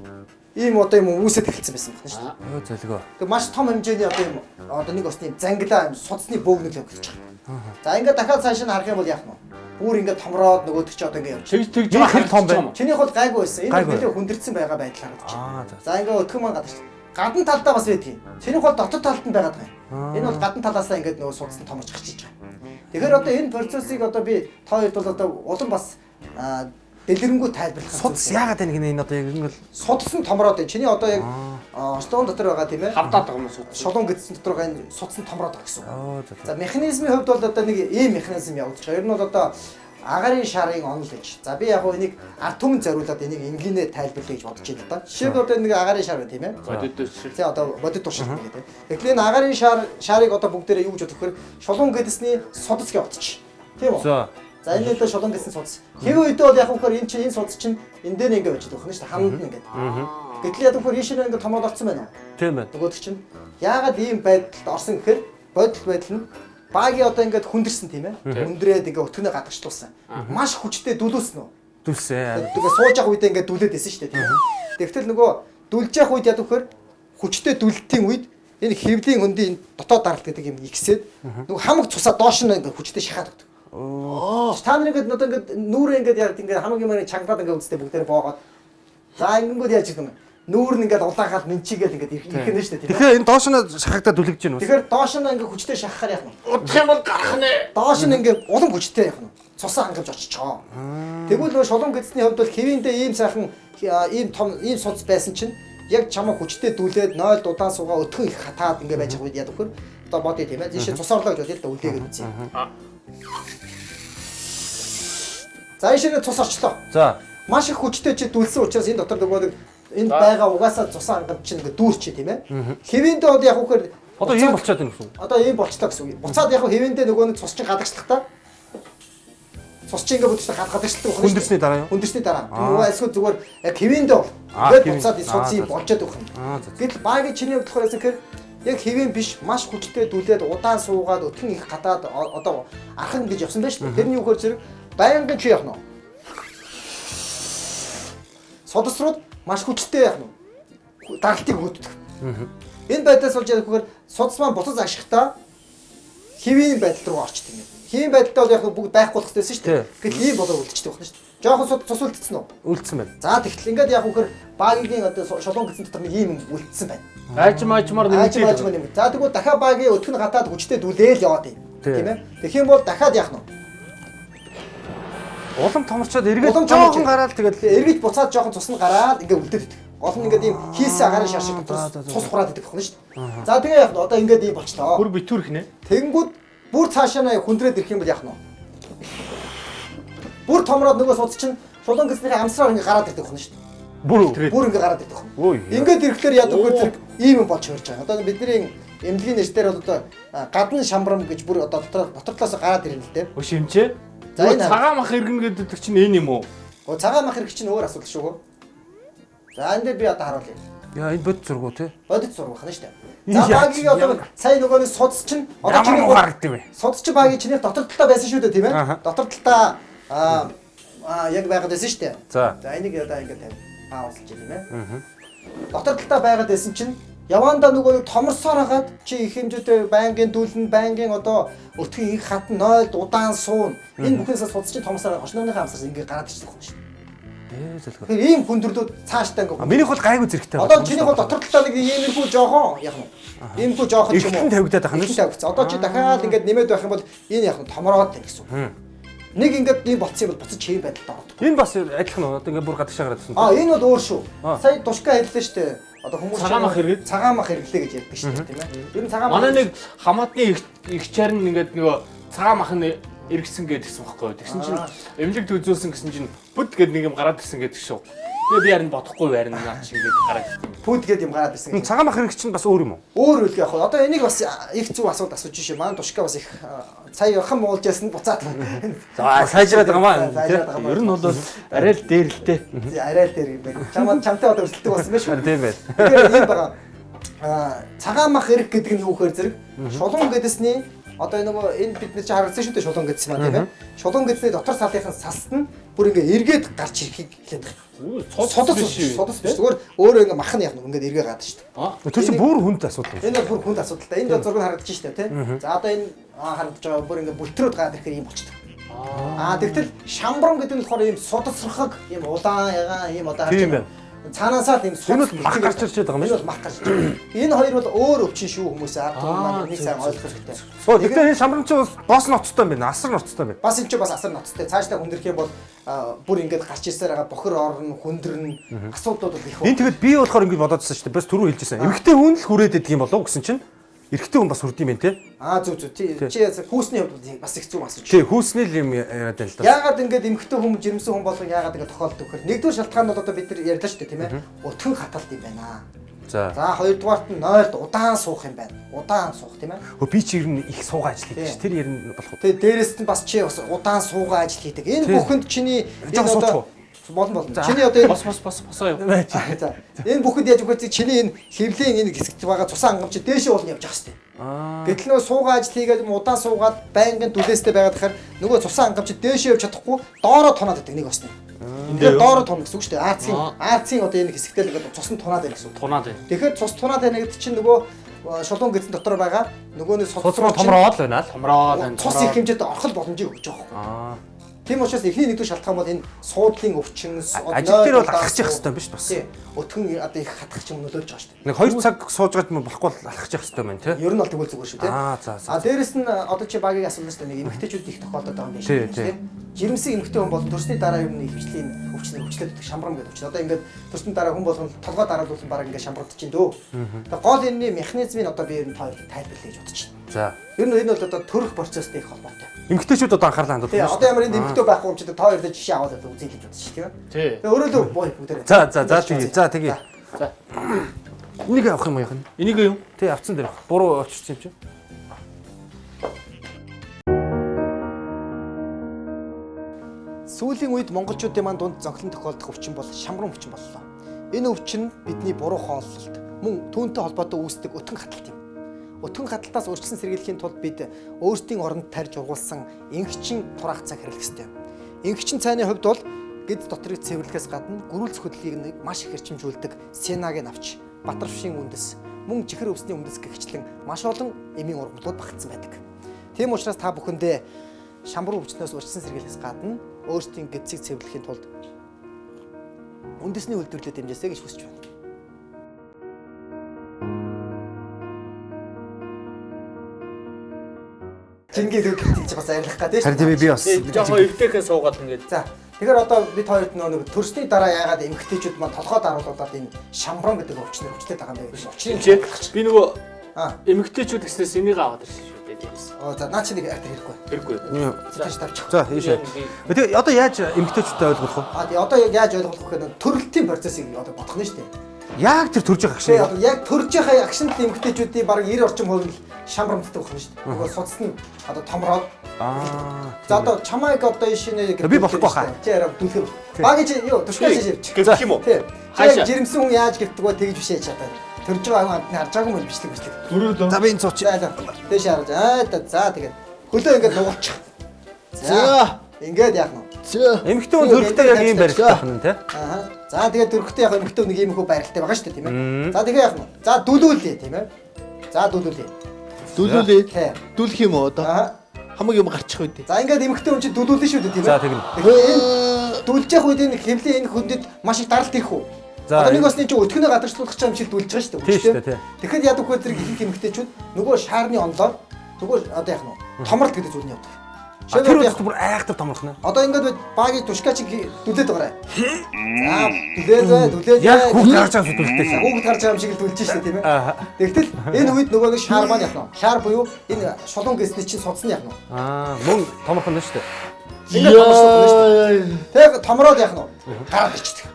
A: ийм одоо юм үүсэт эхэлсэн байсан байна шүү дээ.
B: Йоо зөлгөө.
A: Тэг маш том хэмжээний одоо юм одоо нэг осны зангилаа юм судасны бөөгнөл явагдаж байгаа. За ингээд дахиад цааш нь харах юм бол яах нь вэ? Бүр ингээд томроод нөгөөдөг чи одоо ингээд явж.
C: Тэгж тэгж
B: Миний хэр том бэ?
A: Чинийх бол гайгүй байсан. Энэ
B: Гайгүй.
A: нэлээд хүндэрсэн байгаа байдал харагдаж байна.
B: Аа за.
A: За ингээд өтгөн маань гадарч. Гадна талдаа бас байдгийг. Чинийх бол дотор талд нь байгаад байгаа юм. Энэ бол гадна талаасаа ингээд нөгөө судас нь томорч гарч иж байгаа. Тэгэхээр одоо энэ процессыг одоо би та хоёрт бол одоо улам бас дэлгэрэнгүй тайлбарлах.
B: Судас яагаад байна гинэ энэ одоо яг энэ бол
A: судас нь томроод байна. Чиний одоо яг ослон дотор байгаа тийм ээ.
C: Хавдаад байгаа юм уу судас?
A: Шулуун гэдсэн дотор байгаа энэ судас нь томроод байгаа гэсэн.
B: Аа за.
A: За механизмын хувьд бол одоо нэг ийм механизм явагдаж байгаа. Ер нь бол одоо агарын шарын онол гэж. За би яг хөө энийг ард түмэн зориулаад энийг энгийнээр тайлбарлая гэж бодож байна л да. Жишээлбэл одоо нэг агарын шар байна тийм ээ.
C: Бодит туршилт.
A: За одоо бодит туршилт гэдэг тийм. Тэгэхээр энэ агарын шарыг одоо бүгдээрээ юу гэж бодох вэ? Шулуун гэдсний судас гэж бодчих. Тийм үү?
B: За.
A: За энэ одоо шулуун гэсэн судас. Хэвэн үедээ бол яг үхээр энэ чинь энэ судас чинь энэ дээр ингэ очиж байгаа юм шүү дээ. Хананд нь ингээд. Гэтэл яг үхээр ийш нь ингэ томроод орсон байна уу?
B: Тийм байна.
A: Нөгөөдөг чинь яагаад ийм байдалд орсон гэхээр бодит байдал нь багийн одоо ингээд хүндэрсэн тийм ээ. Хүндрээд ингээд өтгөнөө гадагшлуулсан. Маш хүчтэй дүлүүлсэн үү?
B: Дүлсээ.
A: Тэгээ сууж явах үедээ ингээд дүлээд байсан шүү дээ тийм ээ. Тэгтэл нөгөө дүлж явах үед яг үхээр хүчтэй дүлтийн үед энэ хэвлийн хөндийн дотоод даралт гэдэг юм ихсээд нөгөө хамаг цусаа доош нь ингээд хүчтэй шахаад өгдөг. Та нар ингээд одоо ингээд нүрээ ингээд яг ингээд хамаг юм чангалаад ингээд үзтээ бүгдээрээ боогоод. За ингэнгүүд яаж гэх юм бэ? Нүүр нь ингээд улаагаад минчигээл ингээд ирэх нь шүү дээ, тийм ээ.
B: Тэгэхээр энэ доош нь шахагдаад дүлэгж гин үү?
A: Тэгэхээр доош нь ингээд хүчтэй шахахаар яах нь?
C: Удах юм бол гарах нэ.
A: Доош нь ингээд улам хүчтэй яах нь? Цусаа хангамж очичоо. Тэгвэл нөгөө шулуун гэдэсний хувьд бол хэвиндээ ийм сайхан ийм том ийм судас байсан чинь яг чамаа хүчтэй дүүлээд 0 удаан суугаа өтгөн их хатаад ингээд байж байгаа үед яадаг вөхөр одоо бодъё, тийм ээ. Ийшээ цус орлоо гэж бодъё л да, үлдээгээд үзье. За, ийшээ цус орчлоо.
B: За.
A: Маш их хүчтэй чи дүлсэн учраас энэ дотор нөгөө нэг энд байгаа угаасаа цусан хангамж чинь ингээд дүүрчээ, тийм ээ. Хэвиндээ одоо яг вөхөр
B: Одоо ийм болчиход байна гэсэн үг.
A: Одоо ийм болчлоо гэсэн үг. Буцаад яг хэвэндээ нөгөө нэг цус чинь гадагшлах та. Цус чинь ингээд бүтчихээ гадагшлагдаг байна.
B: Хүндэрсний дараа юу?
A: Хүндэрсний дараа. Нөгөө эсвэл зүгээр яг хэвэндээ бол. Тэгээд буцаад суц юм болчиход өгөх юм. Гэтэл багийн чиний хувьд болохоор яасан гэхээр яг хэвэн биш, маш хүчтэй дүлээд удаан суугаад өтгөн их гадаад одоо архан гэж явсан байж шүү дээ. Тэрний үгээр зэрэг байнгын чи явах нь. Судас руу маш хүчтэй явах нь. Даралтыг өгдөг. Энэ байдлаас болж яг үгээр судас маань буцаж ашигтаа хэвийн байдал руу орчдөг юм. Хэвийн байдалтай бол яг бүгд байхгүй болох хэрэгтэй шүү дээ. Гэтэл ийм болоо үлдчихдэг байна шүү дээ. Жохон цус үлдсэн үү?
B: Үлдсэн байна.
A: За, тэгтэл ингээд яг үгээр багийн одоо шулуун гэсэн дотор нэг ийм юм үлдсэн байна.
C: Айжм айжмаар
A: Аажим
C: нэмэгдээд.
A: аажим нэмэгд. За, тэгвэл дахиад багийн өтгөн гатаад хүчтэй дүлээл яваад юм. Тийм ээ. Тэгэх юм бол дахиад яах нь вэ?
B: Улам томорчоод эргээд
A: Улам
B: жоохон
A: томорч.
B: гараад тэгэл
A: Эргэж буцаад жоохон цус нь гараад ингээд үлдээд идэх. Гол нь ингээд ийм хийсэн агарын шар шиг дотор цус хураад идэх байхгүй шүү дээ. За, тэгээ яах нь одоо ингээд ийм болчлоо.
C: Бүр битүүрх нэ.
A: Тэгэнгүүт бүр цаашаа наа хүндрээд ирэх юм бол яах нь вэ? Бүр томроод нөгөө судас чинь шулуун гэснийхээ амсраар ингээд гараад ирдэг байхгүй шүү дээ.
B: бүр
A: Бүр ингээд гараад ирдэг байхгүй.
B: Ой.
A: Ингээд ирэхлээр яадаг вэ зэрэг ийм юм болж хөрж байгаа. Одоо бидний эмнэлгийн нэрчдэр бол одоо гадна шамбрам гэж бүр одоо дотор дотор талаас гараад ирнэ л дээ.
C: Өө шимчээ.
A: За,
C: За,
A: энэ
C: цагаан мах иргэн гэдэг чинь энэ юм уу?
A: Гоо, цагаан мах хэрэг чинь өөр асуудал шүү гоо. За, энэ дээр би одоо харуулъя.
B: Яа, энэ бод зургуу те.
A: Бодит зураг байна шүү дээ. За, багийн одоо сая нөгөө нэг судас чинь одоо
B: Ямар
A: чиний
B: муу харагдав вэ?
A: Судас чинь багийн чиний дотор талдаа байсан шүү дээ, тийм
B: Аха.
A: ээ? Дотор талдаа аа яг байгаад байсан шүү дээ.
B: За.
A: За, энийг одоо ингээд тавь. Паузлж тийм ээ. Дотор талдаа байгаад байсан чинь явандаа нөгөө нэг томорсоор хагаад чи их хэмжээтэй байнгын дүүлэн, байнгын одоо өтгөн их хатан 0 удаан суун. Энэ бүхнээсээ судас чинь томорсоор хошнооныхаа амсраас ингээд гараад ирчих юм шүү дээ.
B: Ээ, залгаа.
A: Тэгэхээр ийм хүндрэлүүд цаашдаа ингээд
B: Минийх бол гайгүй зэрэгтэй.
A: Одоо чиний бол дотор талдаа нэг иймэрхүү жоохон яг нь. Иймэрхүү жоохон ч юм уу.
B: Эргэн тавигдаад байх нь
A: Эргэн тавигдсан. Одоо чи дахиад ингээд нэмээд байх юм бол энэ яг нь томроод байна гэсэн үг. Нэг ингээд ийм болцсон юм бол буцаж чим байдалд ордог.
B: Энэ бас адилхан уу? Одоо ингээд бүр гадагшаа гараад ирсэн.
A: А, энэ бол өөр шүү. Сая тушка хэллээ шүү дээ. Одоо хүмүүс
C: Цагаан мах хэрэгэд.
A: Цагаан мах хэрэглээ гэж ярьдаг шүү дээ, тийм ээ. Ер нь цагаан мах.
C: Манай нэг хамаатны эгчээр нь ингээд нөгөө цагаан мах нь эргэсэн гэдгсэн байхгүй юу. Тэгсэн чинь эмнэлэг төвзүүлсэн гэсэн чинь бүд гэд нэг юм гараад ирсэн гэдэг шүү. Тэгээ би харин бодохгүй байрна наа чи ингээд гараад ирсэн.
A: Пүд гэдэг юм гараад ирсэн гэж.
B: Цагаан мах хэрэг чинь бас өөр юм уу?
A: Өөр үйл яг. Одоо энийг бас их зүг асуулт асууж шээ. Маань тушка бас их сая хам уулж ясан буцаад.
B: За, сайжраад байгаа маа.
A: Сайжраад байгаа маа.
C: Ер нь бол арай л дээр л те.
A: Арай л дээр юм байна. Чамаа чамтай одоо өрсөлдөг болсон байх шүү.
B: Тийм байна.
A: Тэгэхээр ийм байгаа. Цагаан мах эрэг гэдэг нь юу гэхээр зэрэг шулуун гэдэсний одоо нөгөө энэ бид нар чи харагдсан шүү дээ, шулуун гэдэс маань, тийм ээ. Шулуун гэдэсний дотор салынхын салст нь бүр ингээ эргээд гарч ирэхийг хэлээд байгаа.
C: Судас
A: биш, судас биш. Зүгээр өөрөө ингээ мах нь яг ингээд эргээ гардаг шүү дээ.
B: Тэр чинь бүр хүнд асуудал юм.
A: Энэ бол бүр хүнд асуудал та. Энд бол зураг нь харагдаж шүү дээ, тийм. За, одоо энэ харагдаж байгаа бүр ингээ бүлтрүүд гараад ирэхээр ийм болчихдог. Тэгтэл шамбрам гэдэг нь болохоор ийм судасрахаг, ийм улаан ягаан ийм одоо харж
B: Тийм байна.
A: Цаанаасаа л ийм
B: Энэ бол мах гарч ирж байгаа юм
A: Энэ бол мах гарч ирж байгаа. Энэ хоёр бол өөр өвчин шүү, хүмүүсээ ард түмэн маань энийг сайн ойлгох хэрэгтэй.
B: Оо, тэгтээ энэ шамрам чинь бас бос ноцтой юм байна. Асар ноцтой юм байна.
A: Бас энэ чинь бас асар ноцтой. Цаашдаа хүндрэх юм бол бүр ингээд гарч ирсээр байгаа бохир орно, хүндэрнэ. Асуудлууд бол их.
B: Энэ тэгэд би болохоор ингэж бодоодсэн шүү дээ. Бас түрүү хэлжсэн. Эмэгтэй хүн л хүрээд идэх юм болов гэсэн чинь эрэгтэй хүн бас хүрд юм байна те.
A: Зөв зөв. Чи хүүсний хувьд бас их зүг асууж.
B: Тий, хүүсний л юм яриад байна л да.
A: Яагаад ингээд эмэгтэй хүн, жирэмсэн хүн болгон яагаад ингээд тохиолддог вэхээр нэгдүгээр шалтгаан бол одоо бид нар ярьлаа шүү дээ, тийм ээ. Өтгөн хаталт юм байна.
B: За.
A: За, хоёрдугаарт нь нойлд удаан суух юм байна. Удаан суух, тийм ээ.
B: Хөө, би чи ер нь их суугаа ажил хийдэг ш. Тэр ер нь болох уу?
A: Тэгээ дээрэс нь бас чи бас удаан суугаа ажил хийдэг. Энэ бүхэнд чиний
B: энэ одоо
A: болно болно. Чиний одоо энэ
C: Бос бос бос босоо яв.
A: За, энэ бүхэнд яаж өгөх вэ? Чиний энэ хөвлийн энэ хэсэгт байгаа цусан хангамж дээшээ уулна явж байгаа хэвээр. Гэтэл нөгөө суугаа ажил хийгээд удаан суугаад байнгын дүлээстэй байгаад тахаар нөгөө цусан хангамж дээшээ явж чадахгүй доороо тунаад байдаг нэг осны. Тэгэхээр доороо тунна гэсэн үг шүү дээ. Аацгийн одоо энэ хэсэгтэл ингээд цус нь тунаад байна гэсэн үг.
C: Тунаад байна.
A: Тэгэхээр цус тунаад байна гэдэг чинь нөгөө шулуун гэдсэн дотор байгаа нөгөө нэг
B: Цус руу томроод л байна л.
C: Томроод байна.
A: Цус их хэмжээтэй орхол боломжийг өгч байгаа байхгүй. Тийм учраас эхний нэгдүгээр шалтгаан бол энэ суудлын өвчин,
B: ажил дээр бол алхах хэрэгтэй юм биш бас.
A: Өтгөн одоо их хатгах юм нөлөөлж байгаа шүү дээ.
B: Нэг 2 цаг сууж гад юм болохгүй бол алхах хэрэгтэй байна тий.
A: Ер нь бол тэгвэл зүгээр шүү тий.
B: Аа за.
A: А дээрэс нь одоо чи багийг асуулна шүү дээ. Нэг эмэгтэйчүүд их тохиолдоод байгаа юм биш тий. Жирэмсэн эмэгтэй хүн бол төрсний дараа ер нь ихэвчлэн өвчнөр өвчлөөд өгдөг шамбрам гэдэг өвчин. Одоо ингээд төрсний дараа хүн болгон толгой дараалуулсан баг ингээд шамбрагдчихээн дөө. Тэгээ гол энэний механизмыг одоо би ер нь та хоёрт тайлбарлая гэж бодож байна.
B: За.
A: Ер нь энэ бол одоо төрөх процесстэй их холбоотой.
B: Эмэгтэйчүүд одоо анхаарлаа хандуулах
A: юм шүү. Одоо ямар энд эмэгтэй байхгүй юм чи та хоёр дээр жишээ аваад үзье гэж бодож шүү дээ. Тэгээ өөрөө л боо бүгдээрээ.
B: За за за тэгье. За тэгье.
C: За.
B: Энийг авах юм уу яах нь?
C: Энийг юу?
B: Тий, авцсан дээр. Буруу очирсан юм чи.
A: Сүүлийн үед монголчуудын маань дунд зонхлон тохиолдох өвчин бол шамран өвчин боллоо. Энэ өвчин бидний буруу хооллолт, мөн түүнтэй холбоотой үүсдэг өтгөн хаталт юм. Өтгөн хаталтаас урьдчилан сэргийлэхийн тулд бид өөрсдийн оронд тарьж ургуулсан инхчин тураах цаг хэрэглэх ёстой. Инхчин цайны хувьд бол гэд дотрыг цэвэрлэхээс гадна гөрүүлц хөдлөлийг маш их эрчимжүүлдэг сенагийн навч, батарвшийн үндэс, мөн чихэр өвсний үндэс гэгчлэн маш олон эмийн ургамлууд багтсан байдаг. Тийм учраас та бүхэндээ шамбар өвчнөөс урьдчилан сэргийлэхээс гадна өөрсдийн гэдсийг цэвэрлэхийн тулд үндэсний үйлдвэрлэлд дэмжээсэй гэж хүсэж байна. Чингийн үг гэж бас арилгах гэдэг
B: шүү. Харин би бас
C: жоохон эвтэйхэн суугаад ингээд.
A: За. Тэгэхээр одоо бид хоёрт нэг төрсний дараа яагаад эмэгтэйчүүд маань толгой даруулаад энэ шамбран гэдэг өвчнөр өвчлээд байгаа юм бэ гэж.
C: Учрыг би нөгөө эмэгтэйчүүд гэснээс энийг аваад ирсэн шүү дээ дээрээс.
A: Оо за наа чи нэг актер хэрэггүй.
C: Хэрэггүй.
A: За тавьчих.
B: За ийшээ. Тэгээ одоо яаж эмэгтэйчүүдэд ойлгох вэ?
A: А тий одоо яг яаж ойлгох вэ гэхээр төрөлтийн процессыг одоо бодох нь шүү дээ.
B: Яг тэр төрж байгаа агшин.
A: Одоо яг төрж байгаа агшинт эмэгтэйчүүдийн бараг 90 орчим хувь нь шамбрамддаг байна шүү дээ. Нөгөө судас нь одоо томроод.
B: Аа.
A: За одоо чамайг одоо шинэ
B: би болохгүй хаа.
A: Чи арай дүлхэр. Баг чи юу тушгаа чи явчих.
C: Гэх юм уу?
A: Тий. Чи яг жирэмсэн хүн яаж гівдэг вэ тэгж бишээ чи одоо. Төрж байгаа хүн амтны харж байгаагүй юм бичлэг бичлэг.
D: Дөрөв.
B: За би энэ цууч.
A: Дээш харж. Аа за тэгээд хөлөө ингээд нугалчих. За. Ингээд яах нь?
B: Эмэгтэй хүн төрөлтөө яг ийм барилттай байна тий.
A: Аа. За тэгээд төрөлтөө яг эмэгтэй нэг ийм хөө барилттай байгаа шүү дээ тийм ээ. За тэгэхээр яах нь? За дүлүүлээ тийм ээ. За дүлүүлээ.
D: Дүлүүлээ. Дүлэх юм уу одоо? Хамаг юм гарчих үү.
A: За ингээд эмэгтэй хүн чинь дүлүүлнэ шүү дээ тийм ээ.
B: За тэгнэ.
A: Тэгэхээр энэ дүлж явах үед энэ хэвлийн энэ хөндөд маш их даралт ирэх үү? Одоо нэг бас нэг чинь өтгөнөө гадагшлуулах юм шиг дүлж байгаа шүү
B: дээ. Тийм шүү дээ.
A: Тэгэхэд яадаг вэ зэрэг ихэнх эмэгтэйчүүд нөгөө шаарны онлоор нөгөө одоо яах нь томролт гэдэг зүйл нь явдаг.
B: Тэр үед бүр айхтар томрох нэ.
A: Одоо ингээд багийг тушгаа чиг дүлээд байгаарай. За дүлээд бай, дүлээд бай.
B: Яг хүүхд гарч байгаа юм дүлтэй.
A: Хүүхд гарч байгаа юм шиг л дүлж штэ тийм ээ. Тэгтэл энэ үед нөгөө нэг шаар маань яах нь? Шаар буюу энэ шулуун гэсний чинь судас нь яах нь?
B: Аа мөн томрох нь штэ.
A: Ингээд томрох нь штэ. Тэг томроод яах нь? Гараад ирчихдэг.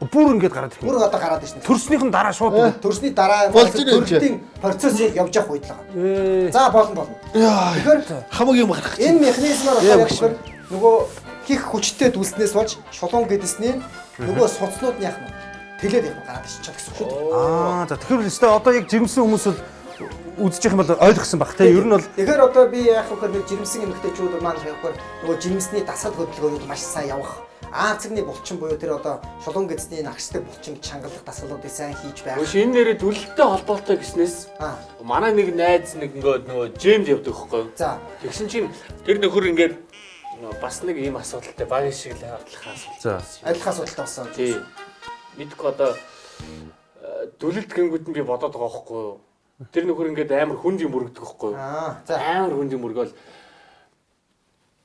B: Бүр ингээд гараад ирэх.
A: Бүр одоо гараад ирсэн.
B: Төрснийхэн дараа шууд
A: төрсний дараа төрөлтийн процессыг явж явах үед л байгаа. За болно болно.
D: Тэгэхээр хамаг юм гарах.
A: Энэ механизмаар болохоор яг нөгөө хих хүчтэй дүлснээс болж шулуун гэдэсний нөгөө судснууд нь яах нь тэлээд яах нь гараад ирчих гэсэн үг шүү дээ.
B: Аа за тэгэхээр өстой одоо яг жирэмсэн хүмүүс бол үзчих юм бол ойлгосон баг те. Ер нь бол
A: тэгэхээр одоо би яах вэ гэхээр жирэмсэн эмэгтэйчүүд маань яах вэ нөгөө жирэмсний дасгал хөдөлгөөнүүд маш сайн явах. Аацгны булчин буюу тэр одоо шулуун гэдэсний нагшдаг булчин чангалах дасгалуудыг сайн хийж байх.
C: Өш энэ нэрээ дүлэлтэй холбоотой гэснээс манай нэг найз нэг ингээд нөгөө жимд явдаг байхгүй юу?
A: За.
C: Тэгсэн чинь тэр нөхөр ингээд бас нэг ийм асуудалтай багийн шиг л адилхан асуудал.
B: За.
A: Адилхан асуудалтай болсон.
C: Тий. Мэдгүй одоо дүлэлт гингүүд нь би бодоод байгаа байхгүй юу? Тэр нөхөр ингээд амар хүнд юм өргөдөг байхгүй юу?
A: Аа. За.
C: Амар хүнд юм өргөөл.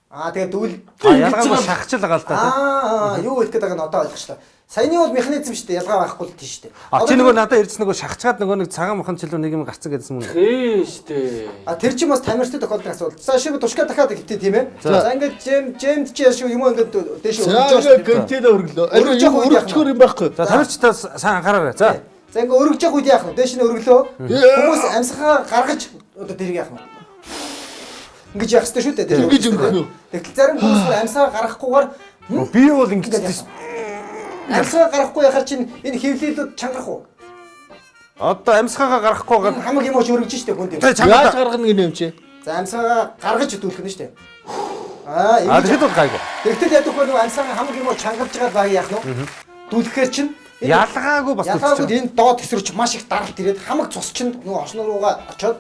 A: Аа тэгээ дүүл
B: ялгаагүй шахаж л байгаа л та.
A: Аа юу хэлэх гээд байгааг нь одоо ойлгочлоо. Саяны бол механизм шүү дээ. Ялгаа байхгүй л тийм шүү дээ.
B: А чи нөгөө надад ирсэн нөгөө шахацгаад нөгөө нэг цагаан махан чилүү нэг юм гарцсан гэдсэн мөн.
C: Тийм шүү дээ.
A: А тэр чинь бас тамирчтай тохиолдох асуудал. За шиг тушгаа дахиад хэвтээ тийм ээ. За ингээд жем жемд чи яшиг юм ингээд дээш
D: өргөж байгаа шүү дээ. Гэнтэд өргөлөө. Өргөжөхөр юм байхгүй.
B: За тамирчтай сайн анхаараарай. За.
A: За ингээд өргөж явах үед яах вэ? Дээш нь өргөлөө. Хүмүүс амьсгаа гаргаж одоо дэрэг яах вэ? Ингэж яах ёстой шүү дээ.
D: Ингэж өргөх үү?
A: Тэгтэл зарим хүмүүс амьсгаа гаргахгүйгээр
B: би бол ингэж
A: амьсгаа гаргахгүй яхаар чинь энэ хэвлэлүүд чангарах уу?
B: Одоо амьсгаагаа гаргахгүйгээр
A: хамаг юм ууч өргөж штэ хүнд юм.
D: Яаж гаргана гэнэ юм чи?
A: За амьсгаагаа гаргаж дүүрэх нь штэ. Аа
B: ингэж. Тэгэхэд бол гайгүй.
A: Тэгтэл ядах вэ нөгөө амьсгаа хамаг юм уу чангалж байгаа баг яах нь? Дүүлэхээр чинь
B: ялгаагүй бас
A: ялгаагүй энэ доод хэсрүүч маш их даралт ирээд хамаг цус чинь нөгөө оршин руугаа очоод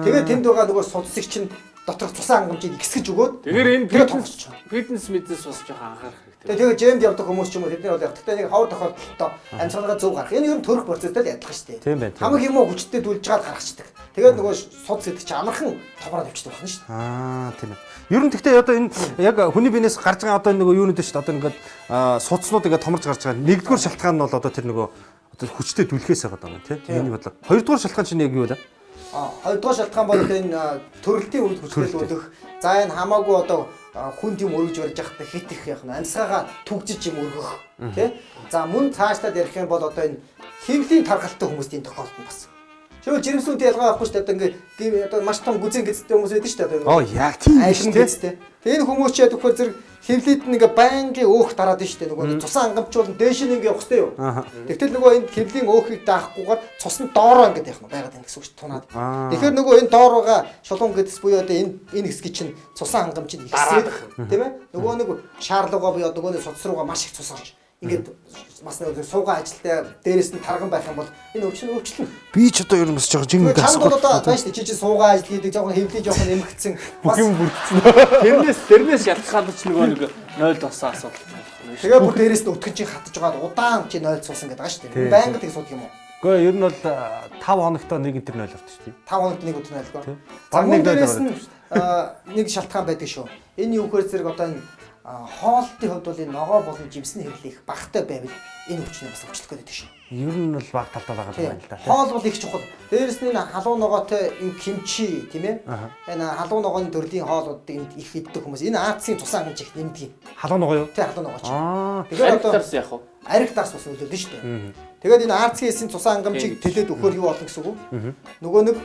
A: тэгээд тэнд байгаа нөгөө судсыг чинь доторх цусан хангамжийг ихсгэж өгөөд
C: Тэгэхээр энэ
A: тэгээ томорч.
C: Фитнес мэднес бас жоохон анхаарах хэрэгтэй.
A: Тэгээ жимд явдаг хүмүүс ч юм уу тэд нар бол явдаг. Гэхдээ нэг ховор тохиолдолд амьсгалгаа зөв гарах. Энэ ер нь төрөх процесстэй л адилхан шүү дээ.
B: Тийм байна.
A: Хамаг юм уу хүчтэй дүлж чаад гаргацдаг. Тэгээд нөгөө судас гэдэг чинь амархан томроод явчихдаг байна шүү дээ.
B: Аа тийм ээ. Ер нь гэхдээ одоо энэ яг хүний биенээс гарч байгаа одоо нөгөө юунууд шүү дээ. Одоо ингээд судснууд ингээд томорж гарч байгаа. Нэгдүгээр шалтгаан нь бол одоо тэр нөгөө одоо хүчтэй дүлхээс байгаа юм тийм. Миний бодлоор. Хоёрдугаар шалтгаан чинь яг юу вэ?
A: Хоёрдугаар шалтгаан бол энэ төрөлтийн үед хүчтэй дүлэх. За энэ хамаагүй одоо хүнд юм өргөж барьж явахдаа хит их яах нь амьсгаагаа түгжиж юм өргөх тий. За мөн цаашлаад ярих юм бол одоо энэ хэвлийн тархалтай хүмүүст энэ тохиолдол бас. Жишээлбэл жирэмсүүнтэй ялгаа авахгүй шүү дээ. Одоо ингээ одоо маш том гүзэн гэзтэй хүмүүс байдаг шүү дээ.
B: Одоо яг тийм
A: шүү дээ. Тэгээ энэ хүмүүс чи яадаг вөхөр зэрэг хэвлийд нь ингээ байнгын өөх дараад байна шүү дээ. Нөгөө цусан хангамжуулан дээш нь ингээ явах хэрэгтэй юу. Тэгтэл нөгөө энэ хэвлийн өөхийг даахгүйгээр цус нь доороо ингээд явах нь байгаад байна гэсэн үг шүү тунаад. Тэгэхээр нөгөө энэ доор байгаа шулуун гэдэс буюу одоо энэ хэсгийг чинь цусан хангамж нь ихсээд тийм ээ. Нөгөө нэг шаарлуугаа буюу нөгөө нэг судас руугаа маш их цус орж ингээд бас нэг суугаа ажилтай дээрээс нь тарган байх юм бол энэ өвчин өвчлөн.
B: Би ч одоо ер нь бас жоохон жин
A: ингэ асуух. Одоо байна шүү дээ. Чи чи суугаа ажил хийдэг, жоохон хэвлий жоохон нэмэгдсэн.
B: Бүх юм бүрдсэн.
C: Тэрнээс ялтгаалж нөгөө нэг 0 болсон асуудал болох нь шүү.
A: Тэгээ бүр дээрээс нь өтгөн чинь хатж байгаа удаан чи 0 суусан гэдэг байгаа шүү дээ. Байнга тэг суудаг юм уу?
B: Гэхдээ ер нь бол 5 хоногт нэг энэ төр 0 ордог шүү дээ.
A: 5 хоногт нэг өдөр 0 гоо. За мөн дээрээс нь нэг шалтгаан байдаг шүү. Энэ юу гэхээр зэрэг одоо энэ хоолтын хувьд бол энэ ногоо болон жимсний хэрэглээ их багатай байвал энэ өвчнөө бас өвчлөх гэдэг шүү.
B: Ер нь бол баг талдаа байгаа юм байна л да.
A: Хоол бол их чухал. Дээрээс нь энэ халуун ногоотой энэ кимчи тийм ээ. Энэ халуун ногооны төрлийн хоолуудыг их иддэг хүмүүс энэ аацын цусан хангамж их нэмдэг юм.
B: Халуун ногоо юу?
A: Тийм, халуун ногоо ч.
C: Тэгэхээр одоо дарс яах вэ?
A: Ариг дарс бас нөлөөлнө шүү дээ. Тэгээд энэ аацын эсийн цусан хангамжийг тэлээд өгөхөөр юу болно гэсэн үг вэ? Нөгөө нэг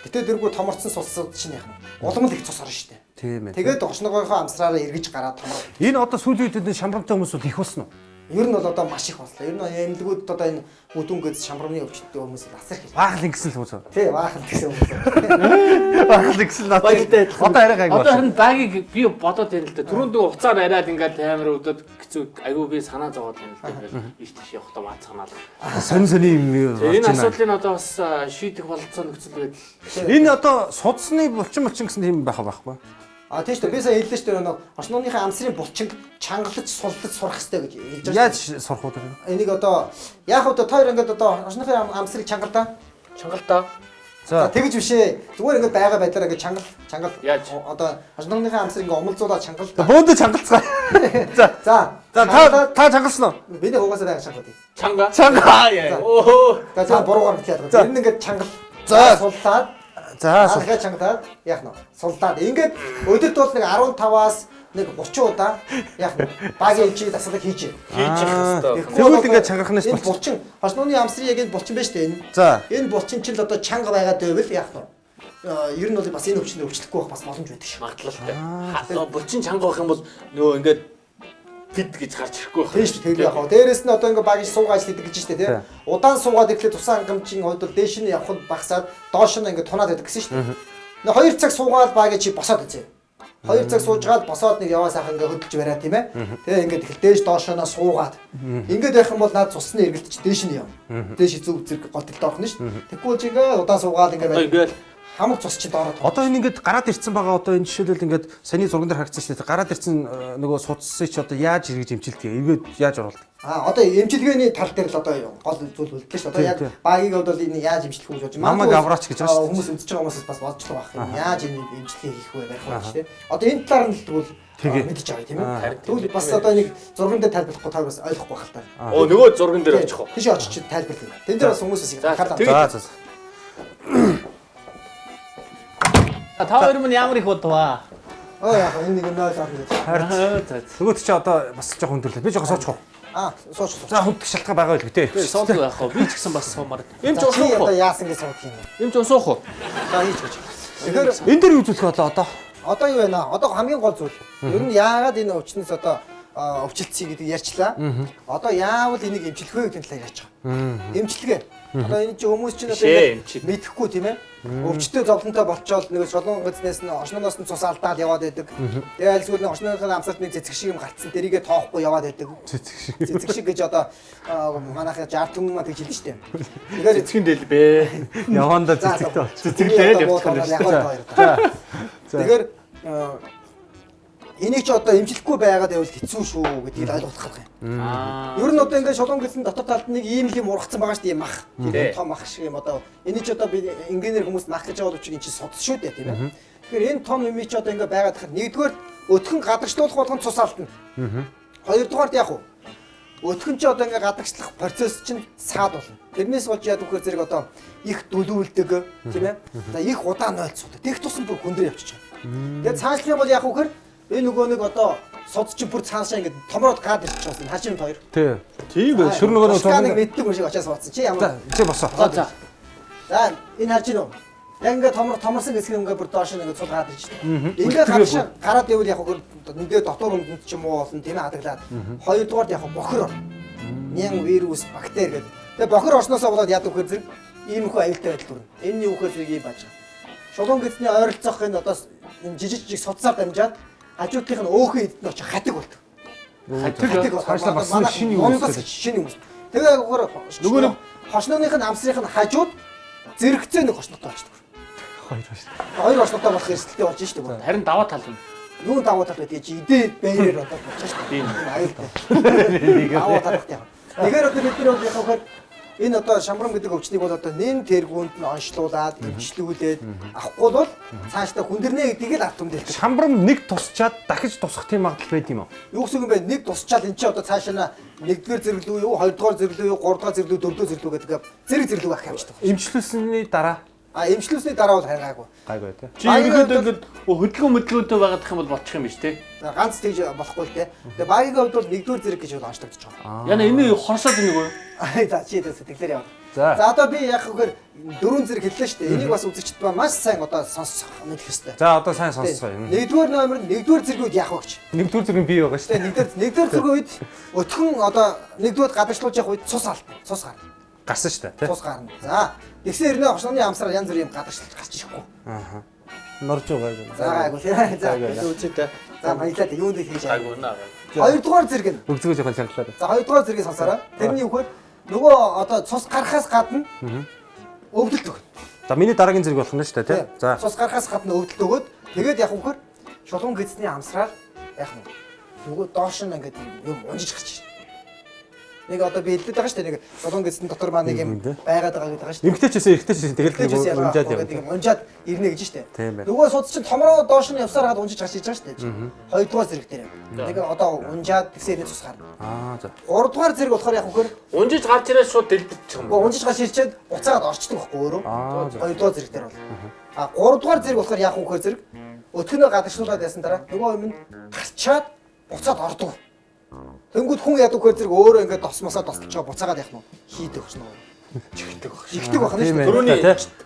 A: гэтээ дэргүү томорцсон сусууд чинь яах нь? Улам л их цус орно шүү дээ.
B: Тийм ээ.
A: Тэгээд оршногоогоо амсраараа эргэж гараад томроо.
B: Энэ одоо сүүлийн үед энэ шамрамтай хүмүүс бол их болсон уу?
A: Ер нь бол одоо маш их боллоо. Ер нь эмнэлгүүд одоо энэ бүдүүн гэс шамрамны өвчтөй хүмүүс л асар их.
B: Баахал ингэсэн л хүмүүс.
A: Тий, баахал гэсэн хүмүүс.
B: Баахал ингэсэн надад. Одоо арай гайгүй.
C: Одоо харин багийг би бодоод байна л да. Түрүүнд нөгөө уцаар яриад ингээд амар өдөөд хэцүү айгүй би санаа зовоод байна л да. Ингээд ийш тийш явахдаа маацганаал.
B: Сонь сони юм юу.
C: Энэ асуудлыг одоо бас шийдэх бололцоо нөхцөл байдал.
B: Энэ одоо судасны булчин гэсэн тийм байх байхгүй.
A: А тийм шүү дээ. Би сая хэллээ шүү дээ. Нөгөө оршнооныхаа амсрын булчинг чангалаж, суллаж сурах хэрэгтэй гэж хэлж байгаа.
B: Яаж сурах вэ?
A: Энийг одоо яах вэ? Та хоёр ингээд одоо оршнооныхаа амсрыг чангалдаа.
C: Чангалдаа.
A: За тэгж биш ээ. Зүгээр ингээд байгаа байдлаараа ингээд чангал
C: яаж
A: одоо оршнооныхаа амсрыг ингээд умалзуулаад чангалдаа.
B: Бөөндө чангалцгаа. За.
A: За.
B: За та чангалсан уу?
A: Миний хугасаа байгаа чангалаа.
C: Чанга.
B: Чанга.
C: Өө.
A: За та буруугаар хэлээд байгаа. Тэр нь ингээд чангал.
B: За
A: суллаад.
B: За
A: дахиад чангалаад яах нь суллаад ингээд өдөрт бол нэг 15-аас нэг 30 удаа яах нь багийн эмчийг дасгалыг хийж
C: явах хэрэгтэй.
B: Тэгвэл ингээд чангархнаас
A: энэ булчин хошнооны амсрын яг энэ булчин байна шүү дээ энэ.
B: За
A: энэ булчин чинь л одоо чанга байгаад байвал яах нь ер нь бол бас энэ өвчнөр өвчлөхгүй байх бас боломж байдаг шүү.
C: Магадлалтай. Булчин чанга байх юм бол нөгөө ингээд бид гэж гарч ирэхгүй байх.
A: Тийм шүү дээ. Яг хаа. Дээрээс нь одоо ингээ багийн суугаа ажил хийдэг гэж шүү дээ, тийм. Удаан суугаад ирэхлээр тусан хангамжийн хувьд бол дээш нь явах нь багасаад доош нь ингээ тунаад байдаг гэсэн шүү дээ. Нэг 2 цаг суугаад багийн чи босоод үзье. 2 цаг суужгаад босоод нэг яваа сайхан ингээ хөдөлж бариа тийм ээ. Тэгээ ингээ тэгэл дээш доошооноо суугаад ингээд байх юм бол наад цусны эргэлт чи дээш нь яв. Дээш зөв зэрэг готолд орох нь шүү дээ. Тэгэхгүй бол ингээ удаан суугаад ингээ
C: ингээл
A: хамаг цус чи доороо.
B: Одоо энэ ингээд гараад ирсэн байгаа одоо энэ жишээлбэл ингээд саяны зурган дээр харагдсан шүү дээ. Гараад ирсэн нөгөө судасыг чи одоо яаж эргэж эмчилдэг? Эргээд яаж оруулдаг?
A: А одоо эмчилгээний тал дээр л одоо гол зүйл үлдлээ шүү. Одоо яг багийг бол энэ яаж эмчлэх үү гэж
B: намайг авраач гэж байгаа шүү.
A: Хүмүүс үзэж байгаа хүмүүсээс бас бодож байгаа юм. Яаж энэ эмчилгээ хийх вэ барих вэ шүү дээ. Одоо энэ талаар нь л тэгвэл мэдэж байгаа тийм ээ. Тэгвэл бас одоо нэг зурган дээр тайлбарлахгүй та бас ойлгохгүй байх л та.
C: Оо нөгөө зурган дээр очих уу?
A: Тийш очиж тайлбарлая. Тэн дээр бас хүмүүс бас анхаарлаа.
B: За за.
D: Та хоёр мань ямар их бодваа.
A: Оо яах вэ? Энэ нэг 0 орно гэж.
B: Харин нөгөөт чи одоо бас жоохон өндөрлөө. Би жоохон суучих уу?
A: Аа, суучих.
B: За хүндэх шалтгаан байгаа байлгүй те.
C: Суудаг байх уу? Би ч гэсэн бас суумаар. Эм ч
A: Чи
C: усуух
A: одоо
C: уу?
A: яасан гэж суух юм.
C: Эм ч усуух уу?
A: За хийж гэж. Тэгэхээр
B: Энэ дээр юу зүйлэх болоо одоо?
A: Одоо юу байна? Одоо хамгийн гол зүйл. Ер нь яагаад энэ өвчнөөс одоо өвчлөлтсөй гэдэг ярьчлаа. Одоо яавал энийг эмчлэх вэ гэдэг талаар ярьж байгаа. Эмчилгээ. Одоо энэ чинь хүмүүс чинь одоо мэдэхгүй тийм ээ. Өвчтөй зовлонтой болчоол нэг шолон гэзнээс нь оршноноос нь цус алдаад яваад байдаг. Тэгээ альсгүй нэг оршноныхын амсарт нэг цэцэг шиг юм гарцсан тэрийгэ тоохгүй яваад байдаг.
B: Цэцэг шиг.
A: Цэцэг шиг гэж одоо манайхаа 60 түмэн маа тэгж хэлнэ шүү дээ. Тэгэхээр
C: Цэцгэн дэлбэ.
B: Явандаа цэцэгтэй болчих.
C: Цэцэгтэй л явчих юм шүү дээ.
B: За.
A: Тэгэхээр энийг ч одоо эмчлэхгүй байгаад байвал хэцүү шүү гэдгийг ойлгох хэрэгтэй юм. Ер нь одоо ингээд шулуун гэсэн дотор талд нэг ийм л юм ургацсан байгаа шүү дээ, мах. Тийм том мах шиг юм одоо. Энийг ч одоо би инженер хүмүүс мах гэж байгаа боловч энэ чинь судас шүү дээ, тийм ээ. Тэгэхээр энэ том юм чи одоо ингээд байгаад хахад нэгдүгээр өтгөн гадагшлуулах болгон цус алдна. Хоёрдугаарт яг уу өтгөн чи одоо ингээд гадагшлах процесс чинь саад болно. Тэрнээс болж яадаг вэхээр зэрэг одоо их дүлүүлдэг, тийм ээ. За их удаан нойлцуулдаг. Тэг тусам бүр хүндрээ явчих. Тэгээд цаашлах юм бол яг вэхээр энэ нөгөө нэг одоо суд чинь бүр цаашаа ингээд томроод гад ирчих байсан. Хашимт хоёр.
B: Тий.
D: Тийм байх.
B: Тэр нөгөө
A: нэг мэддэг юм шиг очиад суудсан. Чи ямар?
B: Чи босоо.
A: За. За энэ харж гинөө. Яг ингээд томорсон хэсэг ингээд бүр доош ингээд цул гад ирж байна. Ингээд гадагшаа гараад ивэл яг нэгдээ дотор хүнд ч юм уу болно, тийм ээ, хадгалаад. Хоёрдугаарт яг бохир орно. Нян вирус, бактери гэдэг. Тэгээ бохир орсноосоо болоод яадаг вэхээр зэрэг иймэрхүү аюултай байдал төрнө. Энэ юу вэхээр зэрэг ийм байж байгаа. Шулуун гэдэсний ойролцоох энэ одоо энэ жижиг жижиг судсаар дамжаад хажуудлынх нь өөхөн эдд нь очих хатиг болдог.
B: Хатиг цаашлаа бас шинэ юм
A: үүсдэг. Шинэ юм. Тэгээ нөгөө нэг хошнооных нь амсрынх нь хажууд зэрэгцээ нэг хошноотой болчихдог. Хоёр хошноотой болох эрсдэлтэй болж шүү дээ.
C: Харин даваа тал юм.
A: Юу даваа тал байдгийг чи идэ бээрээр одоо болж шүү дээ. Тийм аюултай. Даваа талтай. Тэгэхээр одоо бид нар бол яг хөхөр энэ одоо шамрам гэдэг өвчнийг бол одоо нэн тэргуунд нь онцлуулад, эмчлүүлээд авахгүй бол цаашдаа хүндэрнэ гэдгийг л ард түмдэлдэг.
B: Шамрам нэг тусчаад дахиж тусах тийм магадлал байд юм уу?
A: Юу гэсэн юм бэ? Нэг тусчаал эн чинь одоо цаашаа нэгдүгээр зэрэглүү юу, хоёрдугаар зэрэглүү юу, гуравдугаар зэрэглүү, дөрөвдүгээр зэрэглүү гэдэг зэрэг зэрэглүү авах явчихдаг.
B: Эмчлүүлсэний дараа
A: эмчлүүлсний дараа бол харин гайгүй.
B: Гайгүй тий.
C: Чи ерөнхийдөө ингээд хөдөлгөөн мөдлгөөнтэй байгаадах юм бол болчих юм биш тий.
A: Ганц тэгж болохгүй л тий. Тэгээ багийн хувьд бол нэгдүгээр зэрэг гэж бол онцлогдож байгаа.
C: Яна энэ хорсоод энэ юу?
A: За чи сэтгэлээр яваа. За одоо би яг үгээр дөрвөн зэрэг хэллээ шүү дээ. Энийг бас үзэгчд ба маш сайн одоо сонсох мэдэх ёстой.
B: За одоо сайн сонсцгоё.
A: Нэгдүгээр номер нь нэгдүгээр зэргийн үед яах вэ гэж.
B: Нэгдүгээр зэрэг нь бий байгаа шүү
A: дээ. Нэгдүгээр зэргийн үед өтгөн одоо нэгдүгээр гадагшлуулж явах үед цус алдна. Цус гарна.
B: Гарсан шүү дээ, тий.
A: Цус гарна. За тэгсэн хэрнээ хошнооны амсраар янз бүрийн юм гадагшлаж гарч ирэхгүй.
B: Аа. Норж байгаа.
A: За гайгүй. За
D: үзээ.
A: За баялаа юунд хийж
C: гайгүй наа.
A: Хоёрдугаар зэрэг нь
B: өгзгөө жоохон чангалаа.
A: За хоёрдугаар зэргийг сонсоорой. Тэрний үхээр нөгөө одоо цус гарахаас гадна өвдөлт өгнө.
B: За миний дараагийн зэрэг болох нь шүү дээ, тий. За
A: цус гарахаас гадна өвдөлт өгөөд тэгээд яг үхээр шулуун гэдэсний амсраар яг нь нөгөө доош нь ингээд юм унжиж гарч ирнэ. Нэг одоо би хэлдэг байгаа шүү дээ, нэг шулуун гэдэсний дотор маа нэг юм байгаад байгаа гэдэг байгаа шүү дээ.
B: Эмгтэй ч гэсэн эрэгтэй ч гэсэн тэгэл нэг унжаад явна.
A: Нэг унжаад ирнэ гэж шүү дээ. Нөгөө судас чинь томроо доош нь явсаар хаад унжиж гарч иж байгаа шүү дээ. Хоёрдугаар зэрэг дээр. Нэг одоо унжаад тэгсээр цус гарна.
B: Аа за.
A: Гуравдугаар зэрэг болохоор яг үхээр
C: унжиж гарч ирээд шууд дэлбэлчих юм.
A: Унжиж гарч ирчээд буцаагаад орчдөг байхгүй өөрөө. Хоёрдугаар зэрэг дээр бол. А гуравдугаар зэрэг болохоор яг үхээр зэрэг өтгөнөө гадагшлуулад ясан дараа нөгөө юм нь гарчаад буцаад ордог. Тэнгүүд хүн яадаг вэхээр зэрэг өөрөө ингээд тосмосоо тосолж байгаа буцаагаад яах нь хийдэг хөшнө.
C: Чихдэг баг.
A: Чихдэг байх нь шүү дээ.
C: Түрүүний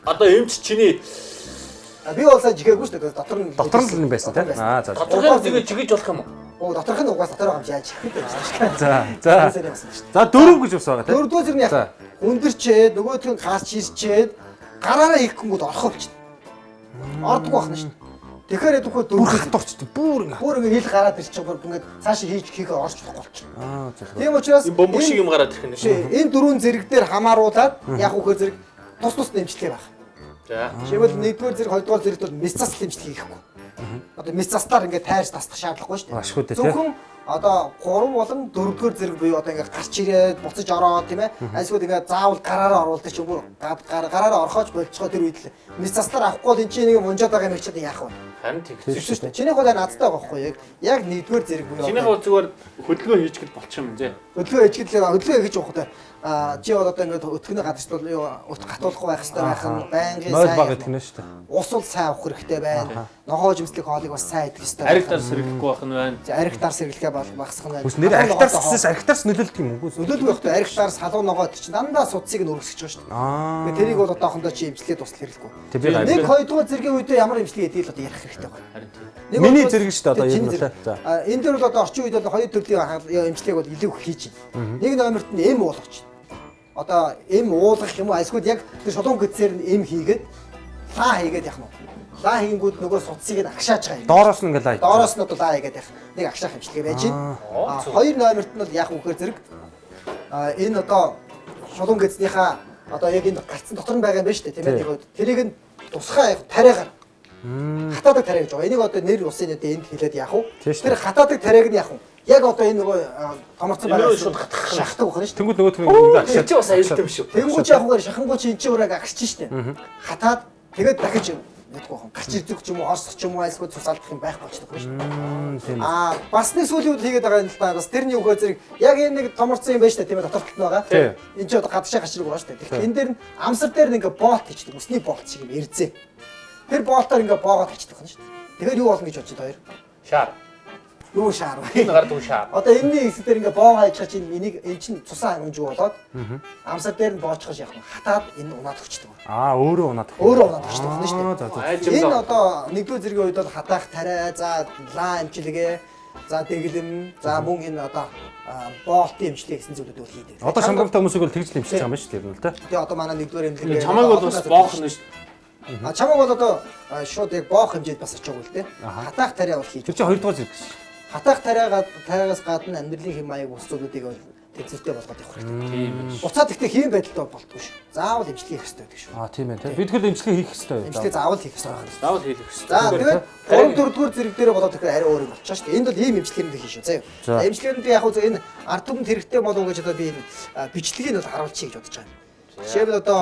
C: одоо эмч чиний
A: би бол сайн чихээгүй шүү дээ. Дотор нь
B: дотор нь юм байсан тий. Аа за.
C: Доторх нь тэгээ чигэж болох юм уу?
A: Оо доторх нь угаас дотор байгаа юм чи яаж чихдэг байсан шүү дээ.
B: За за. За дөрөв гэж бас байгаа тий.
A: Дөрөвдүгээр зэрэг нь яах хүндэрчээд нөгөөх нь гарч ирчээд гараараа хийх гингүүд орох болчихно. Ордог байх нь шүү дээ. Тэгэхээр дөхөө
B: дөрөв хатуурчдаг. Бүр ингэ.
A: Бүр ингэ хил гараад ирчих бүр ингээд цаашаа хийж хийхээ орж болохгүй болчих.
B: Аа зөв.
A: Тийм учраас
C: бомбог шиг юм гараад ирэх нь шүү.
A: Энэ дөрвөн зэрэг дээр хамааруулаад яг үхээр зэрэг тус тус нэмжлэгээ байх.
C: За.
A: Жишээлбэл нэгдүгээр зэрэг, хоёрдугаар зэрэгт бол мэс засал нэмжлэг хийхгүй. Одоо мэс заслаар ингээд тайрч тасдах шаардлагагүй шүү дээ.
B: Ашгүй дээ.
A: Зөвхөн одоо 3 болон 4-р зэрэг буюу одоо ингээд гарч ирээд буцаж ороод тийм ээ. Альсгүй ингээд заавал гараараа оруулдаг ч юм уу. Гараараа орхооч болцгоо тэр үед л мэс заслаар авахгүй бол эн чинь нэг юм унжаад байгаа юм чи одоо яах вэ?
C: Харин тэгсэн
A: шүү дээ. Чиний хол наадтай байгаа байхгүй яг. Яг нэгдүгээр зэрэг буюу.
C: Чиний хол зүгээр хөдөлгөөн хийчгэд болчих юм зэ.
A: Хөдөлгөөн хийчгэд хөдөлгөөн хийж явах хэрэгтэй. Аа чи бол одоо ингээд өтгөнөө гадагшлуул юу өт гатуулахгүй байх хэрэгтэй байх нь байнгын
B: сайн. Нойл баг идэх нь шүү дээ.
A: Ус бол сайн авах хэрэгтэй байна. Ногоо жимслэх хоолыг бас сайн идэх хэрэгтэй.
C: Аригтар сэргэлэхгүй байх нь байна.
A: Аригтар сэргэлэхээ багасгах нь байна.
B: Үгүй нэр аригтар сэргэлээс аригтарс нөлөөлдөг юм уу?
A: Нөлөөлдөг байх хэрэгтэй. Аригтар салуу ногоо чинь дандаа судсыг нь өргөсгөж байгаа шүү дээ. Тэгээд тэрийг бол одоохондоо чи эмчлээд тусал хэрэглэхгүй. Нэг хоёрдугаар зэргийн үедээ ямар эмчлэг эдгийг л одоо ярих хэрэгтэй байна.
C: Харин тийм.
B: Миний зэрэг шүү дээ одоо юм уу.
A: За. Энэ дээр бол одоо орчин үед бол хоёр төрлийн эмчлэгийг бол илүү их хийж байна. Нэг номерт нь эм уулгах чинь. Одоо эм уулгах юм уу? Эсвэл яг тэр шулуун гэдсээр нь эм хийгээд лаа хийгээд яах нь вэ? Лаа хийнгүүд нөгөө судсыг нь агшааж байгаа юм.
B: Доороос нь ингээ лаа.
A: Доороос нь одоо лаа хийгээд яах. Нэг агшаах эмчилгээ байж байна. Хоёр номерт нь бол яах вэ гэхээр зэрэг энэ одоо шулуун гэдснийхаа одоо яг энэ гарцсан дотор нь байгаа юм байна шүү дээ тийм ээ. Тэрийг нь тусгай тариагаар Хатаадаг тариа гэж байгаа. Энийг одоо нэр усын одоо энд хэлээд яах вэ? Тэр хатаадаг тариаг нь яах вэ? Яг одоо энэ нөгөө томорцсон байгаа
C: шууд хатах
A: шахдаг байна шүү дээ.
B: Тэнгүүд нөгөө түн
C: Тэр чи бас аюултай юм шүү.
A: Тэнгүүд яах вэ? Шахангуй чи энэ чи ураг агч шүү дээ. Хатаад тэгээд дахиж мэдгүй байна. Гарч ирдэг ч юм уу, орсох ч юм уу, альсгүй цус алдах юм байхгүй болчихдог байна шүү дээ. Аа, бас нэг сүүлийн үед хийгээд байгаа юм л да. Бас тэрний үгээр зэрэг яг энэ нэг томорцсон юм байна шүү дээ, тийм ээ, дотор талд нь байгаа. Энэ чи одоо гадагшаа гарч ирэх байгаа шүү дээ. Тэгэхээр энэ дээр нь амсар дээр нь ингээ боолт хийчихдэг. Үсний боолт шиг юм эрзээ. Тэр боолтоор ингээ боогоод хийчихдэг байна шүү дээ. Тэгэхээр юу болно гэж бодчих хоёр?
C: Шар.
A: Юу шаар вэ?
C: Энэ гардаг шаар.
A: Одоо энэний хэсэг дээр ингээ боогоо хийчих чинь энийг эн чинь цусаа хангамжгүй болоод амсар дээр нь боочхож яах вэ? Хатаад энэ унаад өгчдөг.
B: Аа, өөрөө унаад.
A: Өөрөө унаад өгчдөг байна шүү
C: дээ.
A: Энэ одоо нэгдүгээр зэргийн үед бол хатаах тариа, за лаа эмчилгээ, за дэглэм, за мөн энэ одоо боолтын эмчилгээ гэсэн зүйлүүд бол хийдэг.
B: Одоо шамгамтай хүмүүсийг бол тэгж л эмчилж байгаа юм шүү дээ, ер нь л тэ.
A: Тэгээ одоо манай нэгдүгээр эмнэлэг.
C: Чамайг бол бас боох нь шүү.
A: А чамайг бол одоо шууд яг боох хэмжээд бас очоогүй л тэ. Хатаах тариа бол хийж.
B: Тэр чинь хоёрдугаар зэрэг гэсэн.
A: Хатаах тариагаас гадна амьдралын хэм маяг бус зүйлүүдийг бол тэнцвэртэй болгоод явах хэрэгтэй.
C: Тийм ээ.
A: Буцаад ихтэй хэм байдалтай болдгоо шүү. Заавал эмчилгээ хийх хэрэгтэй байдаг шүү.
B: Аа, тийм ээ. Бид тэгэхээр эмчилгээ хийх хэрэгтэй.
A: Эмчилгээ заавал хийх хэрэгтэй байна.
C: Заавал хийх хэрэгтэй.
A: За тэгээд 3 4 дугаар зэрэг дээрээ болоод тэгэхээр арай өөр юм болчихоо шүү дээ. Энд бол ийм эмчилгээнд хийн шүү. Заяа. За эмчилгээнд яг хөө энэ ард түмэнд хэрэгтэй болов уу гэж одоо би энэ бичлэгийг бол харуулчих гэж бодож байгаа юм. Жишээлбэл одоо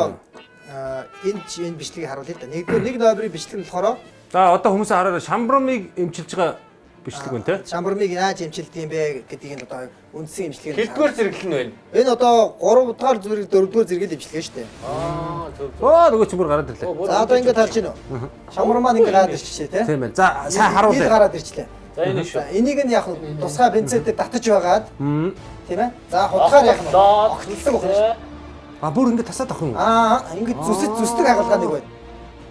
A: энэ бичлэгийг харуулъя л да. Нэгдүгээр нэг ноёмрын бичлэг нь болохоор
B: за одоо хүмүүс хараарай шамбрамыг эмчилж байгаа бичлэг байна те.
A: Шамбрамыг яаж эмчилдэг юм бэ гэдгийг нь одоо үндсэн эмчилгээ.
C: Хэддүгээр зэрэглэл нь байна?
A: Энэ одоо 3 дугаар зэрэг 4 дугаар зэрэгийг эмчилгээ шүү дээ.
C: Аа зөв зөв.
B: Оо нөгөө чи бүр гараад ирлээ.
A: За одоо ингээд харж байна уу? Шамбар маань ингээд гараад ирчихлээ те.
B: Тийм байна. За сайн харуулъя.
A: Энд гараад ирчлээ.
C: За энэ шүү.
A: Энийг нь яг тусгай пинцетээр татаж байгаад тийм ээ. За худгаар яг нь огтлдог байна шүү.
B: А бүр ингээд тасаад авах юм уу?
A: Аа ингээд зүсэж зүсдэг хагалгаа нэг байна.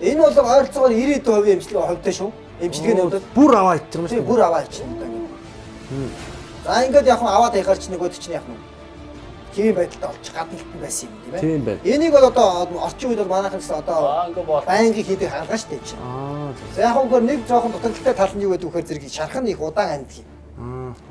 A: Энэ бол ойролцоогоор 90% эмчилгээ хувьтай шүү. Эмчилгээний хувьд
B: бүр аваа идчих юм шүү.
A: Бүр аваа идчих юм даа ингээд. За ингээд яг аваад хайгаар чи нөгөөд чинь яг нь тийм байдалтай олчих гадналт нь байсан юм тийм ээ.
B: Тийм байна.
A: Энийг бол одоо орчин үед бол манайхан гэсэн одоо байнгын хийдэг хагалгаа шүү дээ чинь.
B: Аа.
A: За яг үгээр нэг жоохон дутагдaltaй тал нь юу гэдэг вэхээр зэрэг шарх нь их удаан амьд юм.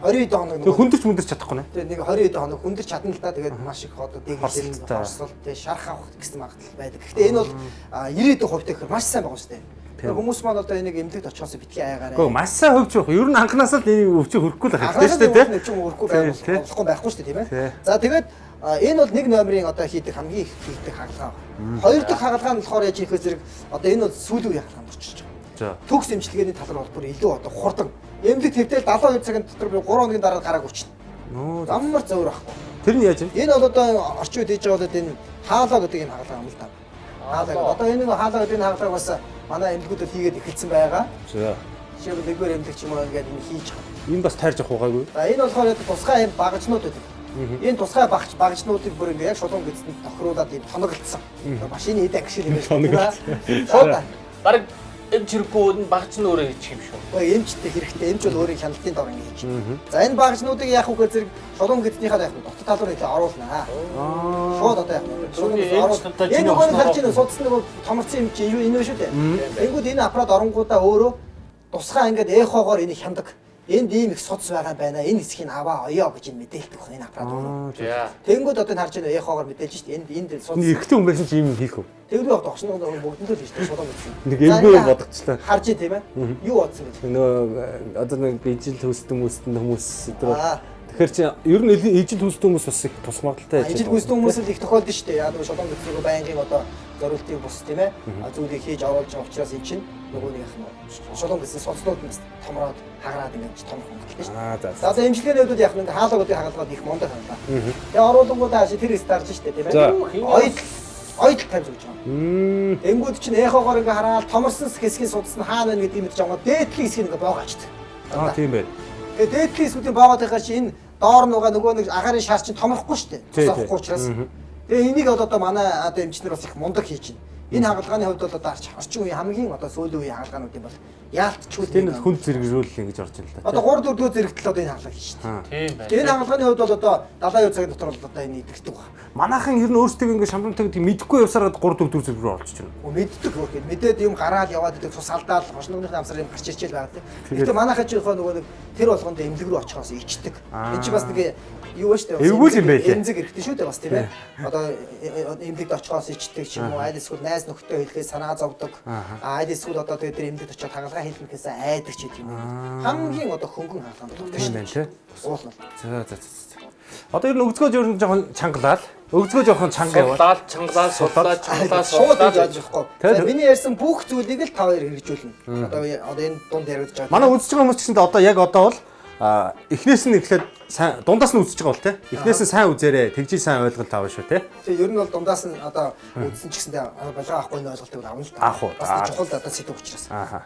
A: 20 хоног
B: нэг хүндэрч мүндэрч чадахгүй нэ.
A: Тэгээ нэг 20 хоног хүндэрч чадна л да. Тэгээд маш их одоо дэглэл хорсол тэгээ шарх авах гэсэн магадлал байдаг. Гэхдээ энэ бол 90% гэхээр маш сайн байгаа шүү дээ. Хүмүүс маань одоо энийг эмнэлэгт очихоос битгий айгаарай.
B: Гэхдээ маш сайн хөвч байх. Ер нь анханаас л энэ өвчин хөрөхгүй л байх хэрэгтэй шүү дээ.
A: Өвчин хөрөхгүй болохгүй байхгүй шүү дээ, тийм ээ. За тэгээд энэ бол нэг номерын одоо хийдэг хамгийн их хийдэг хагалгаа. Хоёр дахь хагалгаа нь болохоор яаж хийх вэ зэрэг одоо энэ бол сүүлийн үеийн хагалгаанд орчиж байгаа. Төгс эмчилгээний тал руу бол бүр илүү одоо хурдан. Эмнэлэг твтэл 72 цагийн дотор би 3 хоногийн дараа гарааг өчнө. Ямар зөөр байхгүй.
B: Тэр нь яаж вэ?
A: Энэ бол одоо орчин үед хийж байгаа бол энэ хаалаа гэдэг юм хагалгаа юм л да. Хаалаа. Одоо энэ хаалаа гэдэг энэ хагалгааг бас манай эмнэлгүүдэд хийгээд эхэлсэн байгаа.
B: За.
A: Жишээлбэл нэгдүгээр эмнэлэг ч юм уу ингээд энэ хийж байгаа.
B: Энэ бас тайрж авах угаагүй.
A: За энэ болохоор яг тусгай юм багажнууд байдаг. Энэ тусгай багажнуудыг бүр ингээд яг шулуун гэдэсэнд тохируулаад ийм тоноглолцсон. Машины эд ангишил юм байна. Шууд
C: бараг эмч хэрэггүй нь багаж нь өөрөө хийчих юм шүү.
A: Үгүй эмчтэй хэрэгтэй. Эмч бол өөрийн хяналтын дор ингэ хийж. За энэ багажнуудыг яах вэ гэхээр зэрэг шулуун гэдэснийхээ яах вэ? Дотор талуур хэлээ оруулнаа. Шууд одоо яах вэ? Шулуун гэдэс оруулна. Энэ нөгөө харж байна судас нөгөө томорцсон юм чи энэ шүү дээ. Тэнгүүд энэ аппарат оронгуудаа өөрөө тусгай ингээд эхогоор энийг хяндаг. Энд ийм их судас байгаа байна. Энэ хэсгийг аваа оёо гэж энэ мэдээлдэг байна энэ аппарат өөрөө. Тэнгүүд одоо энэ харж байна эхогоор мэдээлж шүү дээ. Энд судас.
B: Нэг эрэгтэй хүн байсан чи ийм хийх үү?
A: Тэглүү одоо орчин бүгдэнд л хийж дээ шулуун гэсэн.
B: Нэг эвгүй бодогчлаа.
A: Харж тийм ээ. Юу бодсон гэж.
B: Нөгөө одоо нэг ижил хөөстөн хүмүүстэн хүмүүс өдрөө. Тэгэхээр чи ер нь ижил хөөстөн хүмүүс бас их тус магадaltaй.
A: Ижил хөөстөн хүмүүс л их тохиолдсон шүү дээ. Яг нөгөө шулуун гэсэн байнгын одоо зориултыг бус тийм ээ. Зүйлийг хийж оруулж байгаа учраас эн чинь нөгөө нэг яах нь шулуун гэсэн судснууд нь томроод хагараад ингэж томрох юм шүү дээ. За одоо эмчилгээний хувьд яг нэг хаалга гэдэг хагалгаад их мундаг хагалгаа. Тэгээ оруулангуудаа хаши тэр хэсэг дарж шүү дээ тийм ээ. Ойдол тавьж өгч байгаа. Тэнгүүд чинь эхогоор ингээ хараад томорсон хэсгийн судас нь хаана байна гэдгийг мэдж аваад дээдлийн хэсгийг ингээ боогоочдөг.
B: Аа тийм байна.
A: Тэгээ дээдлийн хэсгүүдийн боогоод байхаар чи энэ доор нугаа нөгөө нэг агаарын шар чинь томрохгүй шүү дээ. Тусахгүй учраас. Тэгээ энийг одоо манай одоо эмчнэр бас их мундаг хийж байна. Энэ хагалгааны хувьд бол одоо орчин үеийн хамгийн одоо сүүлийн үеийн хагалгаануудын бол яалтчгүй
B: тийм л хүнд зэрэгжүүлэл ингэж орж ин л та.
A: Одоо 3 4 дугаар зэрэгтэл одоо энэ хагалгаа хийж шээ.
C: Тийм байна.
A: Энэ хагалгааны хувьд бол одоо 72 цагийн дотор бол одоо энэ идэгдэг байна.
B: Манайхан ер нь өөрсдөө ингэ шамрамтай гэдэг мэдэхгүй явсараад 3 4 дугаар зэрэг рүү орчих юм.
A: Мэддэг хөөх. Мэдээд юм гараал яваад идэг цус алдаал хошногных амсар юм гарч ирчээл байгаа тийм. Гэтэ манайхан ч нөгөө нэг тэр болгонд эмнэлэг рүү очихоос ичдэг. Энэ чи бас нэг юу вэ шүү дээ.
B: Эвгүй юм байлээ.
A: Эмзэг хэрэгтэй шүү дээ бас тийм ээ. Одоо эмнэлэгт очихоос ичдэг ч юм уу аль эсвэл найз Найз нөхдөд хэлэхээ санаа зовдөг. Аль эсвэл одоо тэгээд тэр эмнэлэгт очиод хагалгаа хийлгэхээс айдаг ч гэдэг юм уу. Хамгийн одоо хөнгөн хагалгаанд дутдаг
B: Тийм байна тий.
A: Уул нь.
B: За за за. Одоо ер нь өгзгөө ер нь жоохон чангалаад, өгзгөө жоохон чанга яваад.
C: Судлаад, чангалаад, судлаад, чангалаад,
A: Шууд
C: судлаад
A: ингэж яахгүй. За миний ярьсан бүх зүйлийг л та хоёр хэрэгжүүлнэ. Одоо энэ дунд яригдж байгаа.
B: Манай үзэж байгаа хүмүүс ч гэсэндээ одоо яг одоо бол эхнээс нь эхлээд сайн дундаас нь үзэж байгаа бол тий. Эхнээс нь сайн үзээрэй. Тэгжий сайн ойлголт авна шүү тий.
A: Тэгээ ер нь бол дундаас нь одоо үзсэн ч гэсэндээ болгоо авахгүй нь ойлголтыг авна л та.
B: Авах уу?
A: Бас чухал одоо сэдв учраас.
B: Ааха.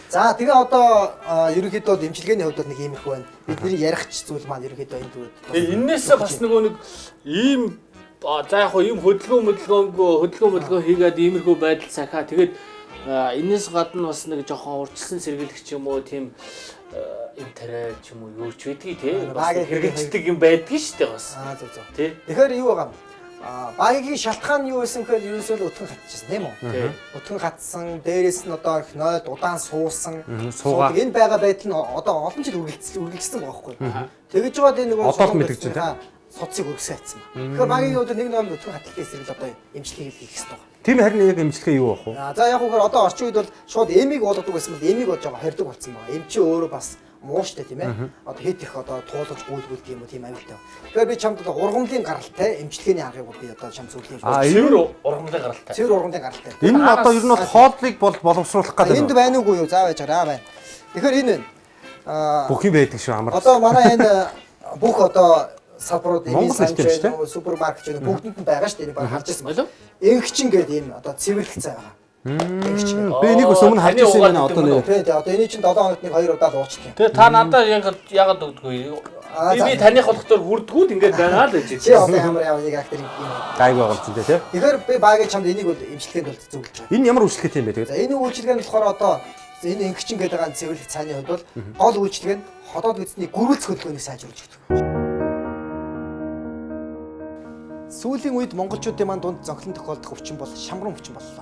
A: За тэгээ одоо ерөнхийдөө бол эмчилгээний хувьд бол нэг иймэрхүү байна. Бидний ярих ч зүйл маань ерөнхийдөө энэ дөрөв.
C: Тэгээ эннээсээ бас нөгөө нэг ийм за яг хоо ийм хөдөлгөөн хийгээд иймэрхүү байдал сахиа. Тэгээд энээс гадна бас нэг жоохон урьдчилан сэргийлэх ч юм уу тийм юм тариа ч юм уу юу ч байдгийг тий. Бас хэрэгждэг юм байдгийг шүү дээ бас.
A: Аа зөв зөв.
C: Тий.
A: Тэгэхээр юу байгаа юм? Багийн шалтгаан нь юу байсан гэхээр ерөөсөө л өтгөн хатчихсан тийм үү? Өтгөн хатсан, дээрээс нь одоо их нойлд удаан суусан.
B: Суугаа.
A: Энэ байгаа байдал нь одоо олон жил үргэлжилсэн байгаа байхгүй. Тэгэж жоод энэ нөгөө
B: одоо л мэдэгч тийм.
A: Судсыг өргөсөн хайцсан ба. Тэгэхээр багийн өдөр нэг ном өтгөн хатлын эсрэг л одоо эмчилгээг хийх хэрэгтэй байна.
B: Тийм харин яг эмчилгээ юу байх вэ?
A: За яг үгээр одоо орчин үед бол шууд эмийг уулгадаг байсан бол эмийг болж байгаа хордог болсон байгаа. Эмчи өөрөө бас муу штэ тийм ээ. Одоо хэд их одоо туулж гүйлгүүлдэг юм уу тийм аюултай. Тэгэхээр би чамд одоо ургамлын гаралтай эмчилгээний аргыг би одоо чам зөвлөе.
C: Цэвэр ургамлын гаралтай.
A: Цэвэр ургамлын гаралтай.
B: Энэ нь одоо ер нь бол хооллыг бол боловсруулах гэдэг.
A: Энд байна уугүй юу? За байж байгаа байна. Тэгэхээр энэ байна.
B: Бүх юм байдаг шүү амар.
A: Одоо манай энэ бүх одоо салбарууд эмийн санч
B: шүү
A: супермаркет ч бүгдэнд нь байгаа шүү дээ. Энийг баг харж ирсэн байна. Ингэчин гэдэг ийм одоо цэвэрлэх цай байгаа.
B: Би энийг бас өмнө харж ирсэн юм байна одоо нэ.
A: Тийм тийм одоо эний чинь 7 хоногт нэг 2 удаа л уучдаг юм.
C: Тэгээ та надад ягаад өгдөггүй? Би таных болохоор хүрдгүүд ингээд байгаа л гэж.
A: Чи одоо ямар яа нэг актер юм.
B: Гайг байгаа юм чинь тий.
A: Тэгэхээр би багийн чамд энийг бол эмчилгээнд бол зөвлөж байгаа.
B: Энэ ямар үйлчлэгээ юм бэ тэгээд?
A: За энэ үйлчилгээ нь болохоор одоо энэ ингэчин гэдэг байгаа цэвэрлэх цайны хувьд бол гол үйлчилгээ нь ходоод гэдэсний гөрүүлц хөдөлгөөнийг сайжруулж өгдөг. Сүүлийн үед монголчуудын маань дунд зонхлон тохиолдох өвчин бол шамран өвчин боллоо.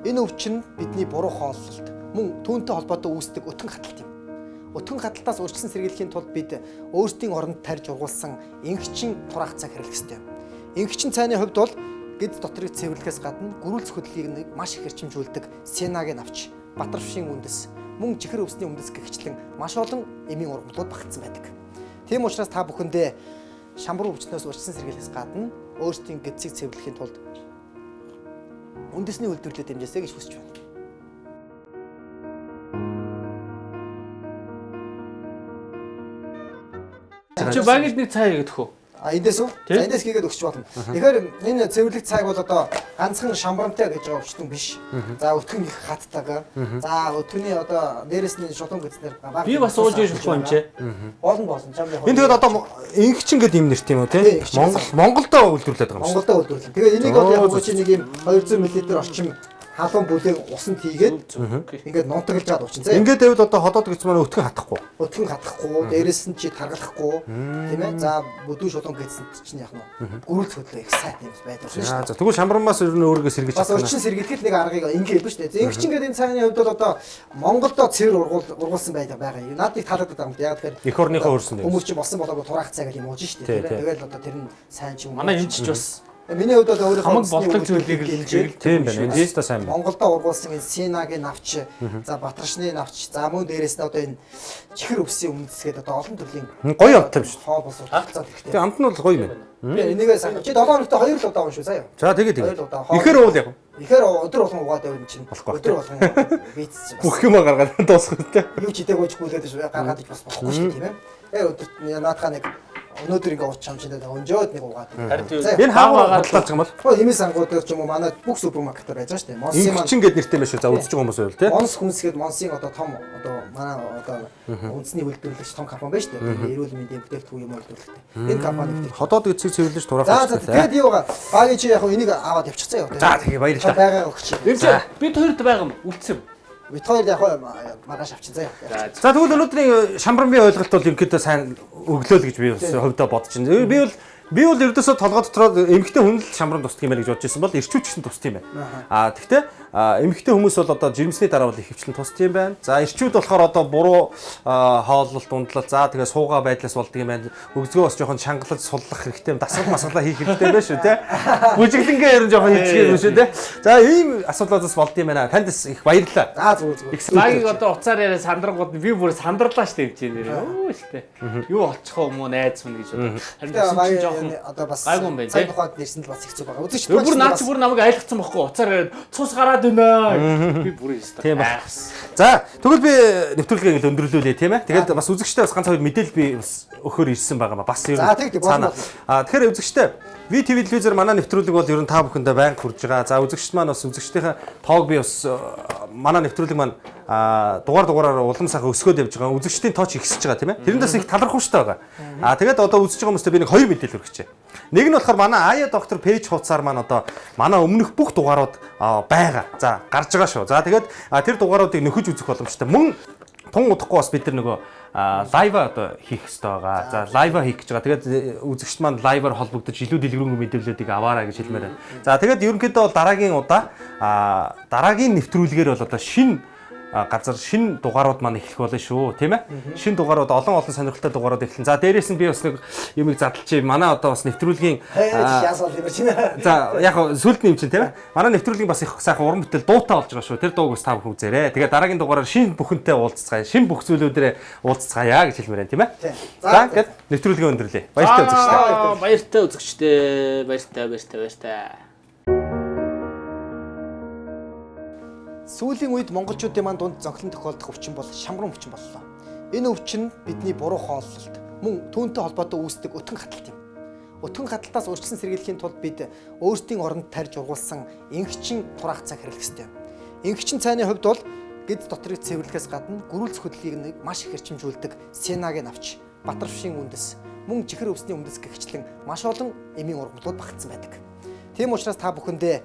A: Энэ өвчин бидний буруу хооллолт, мөн түүнтэй холбоотой үүсдэг өтгөн хаталт юм. Өтгөн хаталтаас урьдчилан сэргийлэхийн тулд бид өөрсдийн оронд тарьж ургуулсан ингэчин тураах цай хэрэглэх ёстой юм. Ингэчин цайны хувьд бол гэдэс дотрыг цэвэрлэхээс гадна гөрүүлц хөдөлгөөнийг маш их эрчимжүүлдэг сенагийн навч, батарвшийн үндэс, мөн чихэр өвсний үндэс гэгчлэн маш олон эмийн ургамлууд багтсан байдаг. Тийм учраас та бүхэндээ шамбар өвчнөөс урьдчилан сэргийлэхээс гадна өөрсдийн гэдсийг цэвэрлэхийн тулд үндэсний үйлдвэрлэлд дэмжээсэй гэж хүсэж байна.
C: Чи багид нэг цай хийгээд өгөө.
A: А эндээс үү? За эндээс хийгээд өгч болно. Тэгэхээр энэ цэвэрлэх цайг бол одоо ганцхан шамбарамтай гэж байгаа өвчтөн биш. За өтгөн их хаттайгаа. За өтгөний одоо дээрэс нь шулуун гэснээр баг.
C: Би бас ууж иж болох юм чи.
A: Болно болно. Чам яг.
B: Энэ тэгээд одоо ингэчин гэдэг юм нэрт юм уу тий? Монголдо үйлдвэрлэдэг юм шиг.
A: Монголдо үйлдвэрлэдэг. Тэгээд энийг бол яг чи нэг юм 200 мл орчим халуун бүлээн усанд хийгээд ингээд нунтаглаж аваад уучин зэ.
B: Ингээд байвал одоо ходоод гэсэн маань өтгөн хатахгүй.
A: Өтгөн хатахгүй, дээрэс нь чи таргалахгүй, тийм ээ. За бүдүүн шулуун гэсэн чинь яг нь гөрүүлц хөдлөө их сайтай юм байдаг шүү дээ.
B: За тэгвэл шамбармаас ер нь өөрийгөө сэргийж
A: чадах. Бас урьдчилан сэргийлэх нэг аргыг ингээд хэлбэ шүү дээ. Ингэч ингээд энэ цайны хувьд бол одоо Монголдо цэвэр ургуулсан байдаг байгаа юм. Надад их таалагдаад байгаа юм. Яг тэгэхээр
B: эх орныхоо өрсөн.
A: Хүмүүс чи болсон болоогүй тураах цай гэх юм ууж шүү дээ. Тэгэл одоо тэр нь сайн ч юм.
C: Манай эмчч бас
A: Миний хувьд бол өөрийнхөө
C: хамаг болдог зүйлийг л хэрэглэдэг.
B: Тийм байна. Энэ өстой сайн байна.
A: Монголдо ургуулсан энэ Синагийн навч, за Батаршны навч, за мөн дээрээс нь одоо энэ чихэр өвсийн үндэс гэдэг одоо олон төрлийн
B: гоё амттай биш.
A: Хоол бос урталцаад хэрэгтэй.
B: Тийм амт нь бол гоё юм байна.
A: Би энийгээ сайн. Чи 7 хоногт 2 л удаа уун шүү заяа.
B: За тэгээ тэгээ. Ихээр уул яг.
A: Ихээр өдөр болгон угаад байв юм чинь. Өдөр болгон бийцсэн.
B: Бүх юмаа гаргаад дуусгах тий.
A: Юу ч идээгүйч гүйлээд гаргаад иж бас болохгүй шүү тийм ээ. Өдөрт наадхаа нэг өнөөдөр ингээ ууч чамчиндаа өнжөөд нэг угаад.
B: Энэ хаагаа худалдаалж байгаа юм бол?
A: Оо эмийн сангууд дээр ч юм уу манай бүх супермаркетаар байж байгаа шүү дээ.
B: Монсын маань ингэчин гэд нэртэй юм шүү. За үзэж байгаа хүмүүс байвал тий.
A: Монс хүнс гээд Монсын одоо том одоо манай одоо үндэсний үйлдвэрлэгч том компани байна шүү дээ. Эрүүл мэндийн бүтээгдэхүүн юм үйлдвэрлэдэг. Энэ компани бүтээгдэхүүн.
B: Ходоод эцэг цэвэрлэж тураах
A: хэрэгтэй. За тэгээд юу байгаа? Багийн чи яг энийг аваад явчих заяа.
B: За тэгээ баярлалаа.
A: Байгаа өгч.
C: Бид хоёрт байгаа юм үлдсэн.
A: Бид хоёр яг маргааш авчин заяа.
B: За тэгвэл өнөөдрийн шамбармын ойлголт бол ерөнхийдөө сайн өглөө л гэж би хувьдаа бодож байна. Би бол Би бол ердөөсөө толгой дотроо эмэгтэй хүн л шамран тусдаг юм байна гэж бодож ирсэн бол эрчүүд ч гэсэн тусдаг юм байна. Аа тэгтээ эмэгтэй хүмүүс бол одоо жирэмсний дараа бол их хвчлэн тусдаг юм байна. За эрчүүд болохоор одоо буруу хооллолт, ундлал, за тэгээ суугаа байдлаас болдог юм байна. Өгзгөө бас жоохон шангалаж суллах хэрэгтэй юм. Дасгал масгалаа хийх хэрэгтэй юм байна шүү те. Бүжиглэнгээ ер нь жоохон хийчих юм шүү те. За ийм асуудлаас болд юм байна. Танд бас их баярлалаа.
A: За зүгээр зүгээр.
C: Багийг одоо уцаар яриа сандрангууд би бүр сандарлаа штэ юм чи нэр. Өө штэ. Юу болчих вэ мó найз минь гэж бодоо. Харин тэгсэн чинь жоохон
A: одоо бас
C: гайгүй юм байна
A: цаг
C: тий.
A: тухайд нэрсэн л бас их зүг байгаа. Үзэгчд
C: Бүр наад чи бүр намайг айлгцсан бохгүй уцаар яриад цус гараад байна. Би бүр ёстой.
B: Тийм ба. За тэгвэл би нэвтрүүлгээ ингээл өндөрлүүлье тийм ээ. Тэгээд бас үзэгчтэй бас ганц хоёр мэдээлэл би бас өгөхөр ирсэн байгаа маа. Бас ер нь
A: За, тэг, тэг, болно,
B: цаана. А тэгэхээр үзэгчтэй VTV телевизээр манай нэвтрүүлэг бол ер нь та бүхэндээ байнга хүрж байгаа. За үзэгчд маань бас үзэгчдийнхээ тоог би бас манай нэвтрүүлэг маань дугаар дугаараар улам сайхан өсгөөд явж байгаа. Үзэгчдийн тоо ч ихсэж байгаа тийм ээ. Тэрэндээс их талархууштай байгаа. А тэгээд одоо үзэж байгаа хүмүүстээ би нэг хоёр мэдээлэл өгчээ. Нэг нь болохоор манай Ая доктор пэйж хуудасаар маань одоо манай өмнөх бүх дугаарууд байгаа. За гарч байгаа шүү. За тэгээд тэр дугааруудыг нөхөж үзэх боломжтой. Мөн тун удахгүй бас бид нар нөгөө лайва одоо хийх хэрэгтэй байгаа. За лайва хийх гэж байгаа. Тэгээд үзэгчд маань лайваар холбогдож илүү дэлгэрэнгүй мэдээллүүдийг аваарай гэж хэлмээр байна. За тэгээд ерөнхийдөө бол дараагийн удаа дараагийн нэвтрүүлгээр бол одоо шинэ газар шинэ дугаарууд маань эхлэх болно шүү, тийм ээ? Шинэ дугаарууд олон олон сонирхолтой дугаарууд эхэлнэ. За дээрээс нь би бас нэг юмыг задлчих. Манай одоо бас нэвтрүүлгийн
A: яас бол юм чинь.
B: За яг сүлд нь юм чинь тийм ээ. Манай нэвтрүүлгийн бас их сайхан уран бүтээл дуутай болж байгаа шүү. Тэр дууг бас та бүхэн үзээрэй. Тэгээ дараагийн дугаараар шинэ бүхэнтэй уулзцгаая. Шинэ бүх зүйлүүдээрээ уулзцгаая гэж хэлмээр байна, тийм ээ. За ингээд нэвтрүүлгээ өндөрлөе. Баяртай үзэгчдээ.
C: Баяртай үзэгчдээ. Баяртай, баяртай, баяртай.
A: Сүүлийн үед монголчуудын маань дунд зонхлон тохиолдох өвчин бол шамран өвчин боллоо. Энэ өвчин бидний буруу хооллолт, мөн түүнтэй холбоотой үүсдэг өтгөн хаталт юм. Өтгөн хаталтаас урьдчилан сэргийлэхийн тулд бид өөрсдийн оронд тарьж ургуулсан инхчин тураах цаг хэрэглэх ёстой юм. Инхчин цайны хувьд бол гэдэс дотрыг цэвэрлэхээс гадна гөрүүлц хөдөлгөөнийг маш их эрчимжүүлдэг сенагийн навч, батарвшийн үндэс, мөн чихэр өвсний үндэс гэгчлэн маш олон эмийн ургамлууд багтсан байдаг. Тийм учраас та бүхэндээ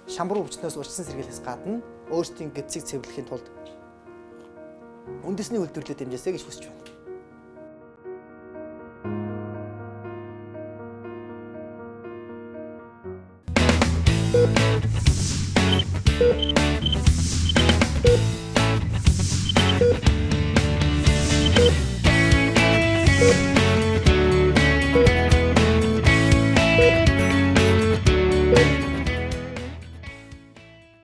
A: шамбар өвчнөөс урьдчилан сэргийлэхээс гадна өөрсдийн гэдсийг цэвэрлэхийн тулд үндэсний үйлдвэрлэлд дэмжээсэй гэж хүсэж байна.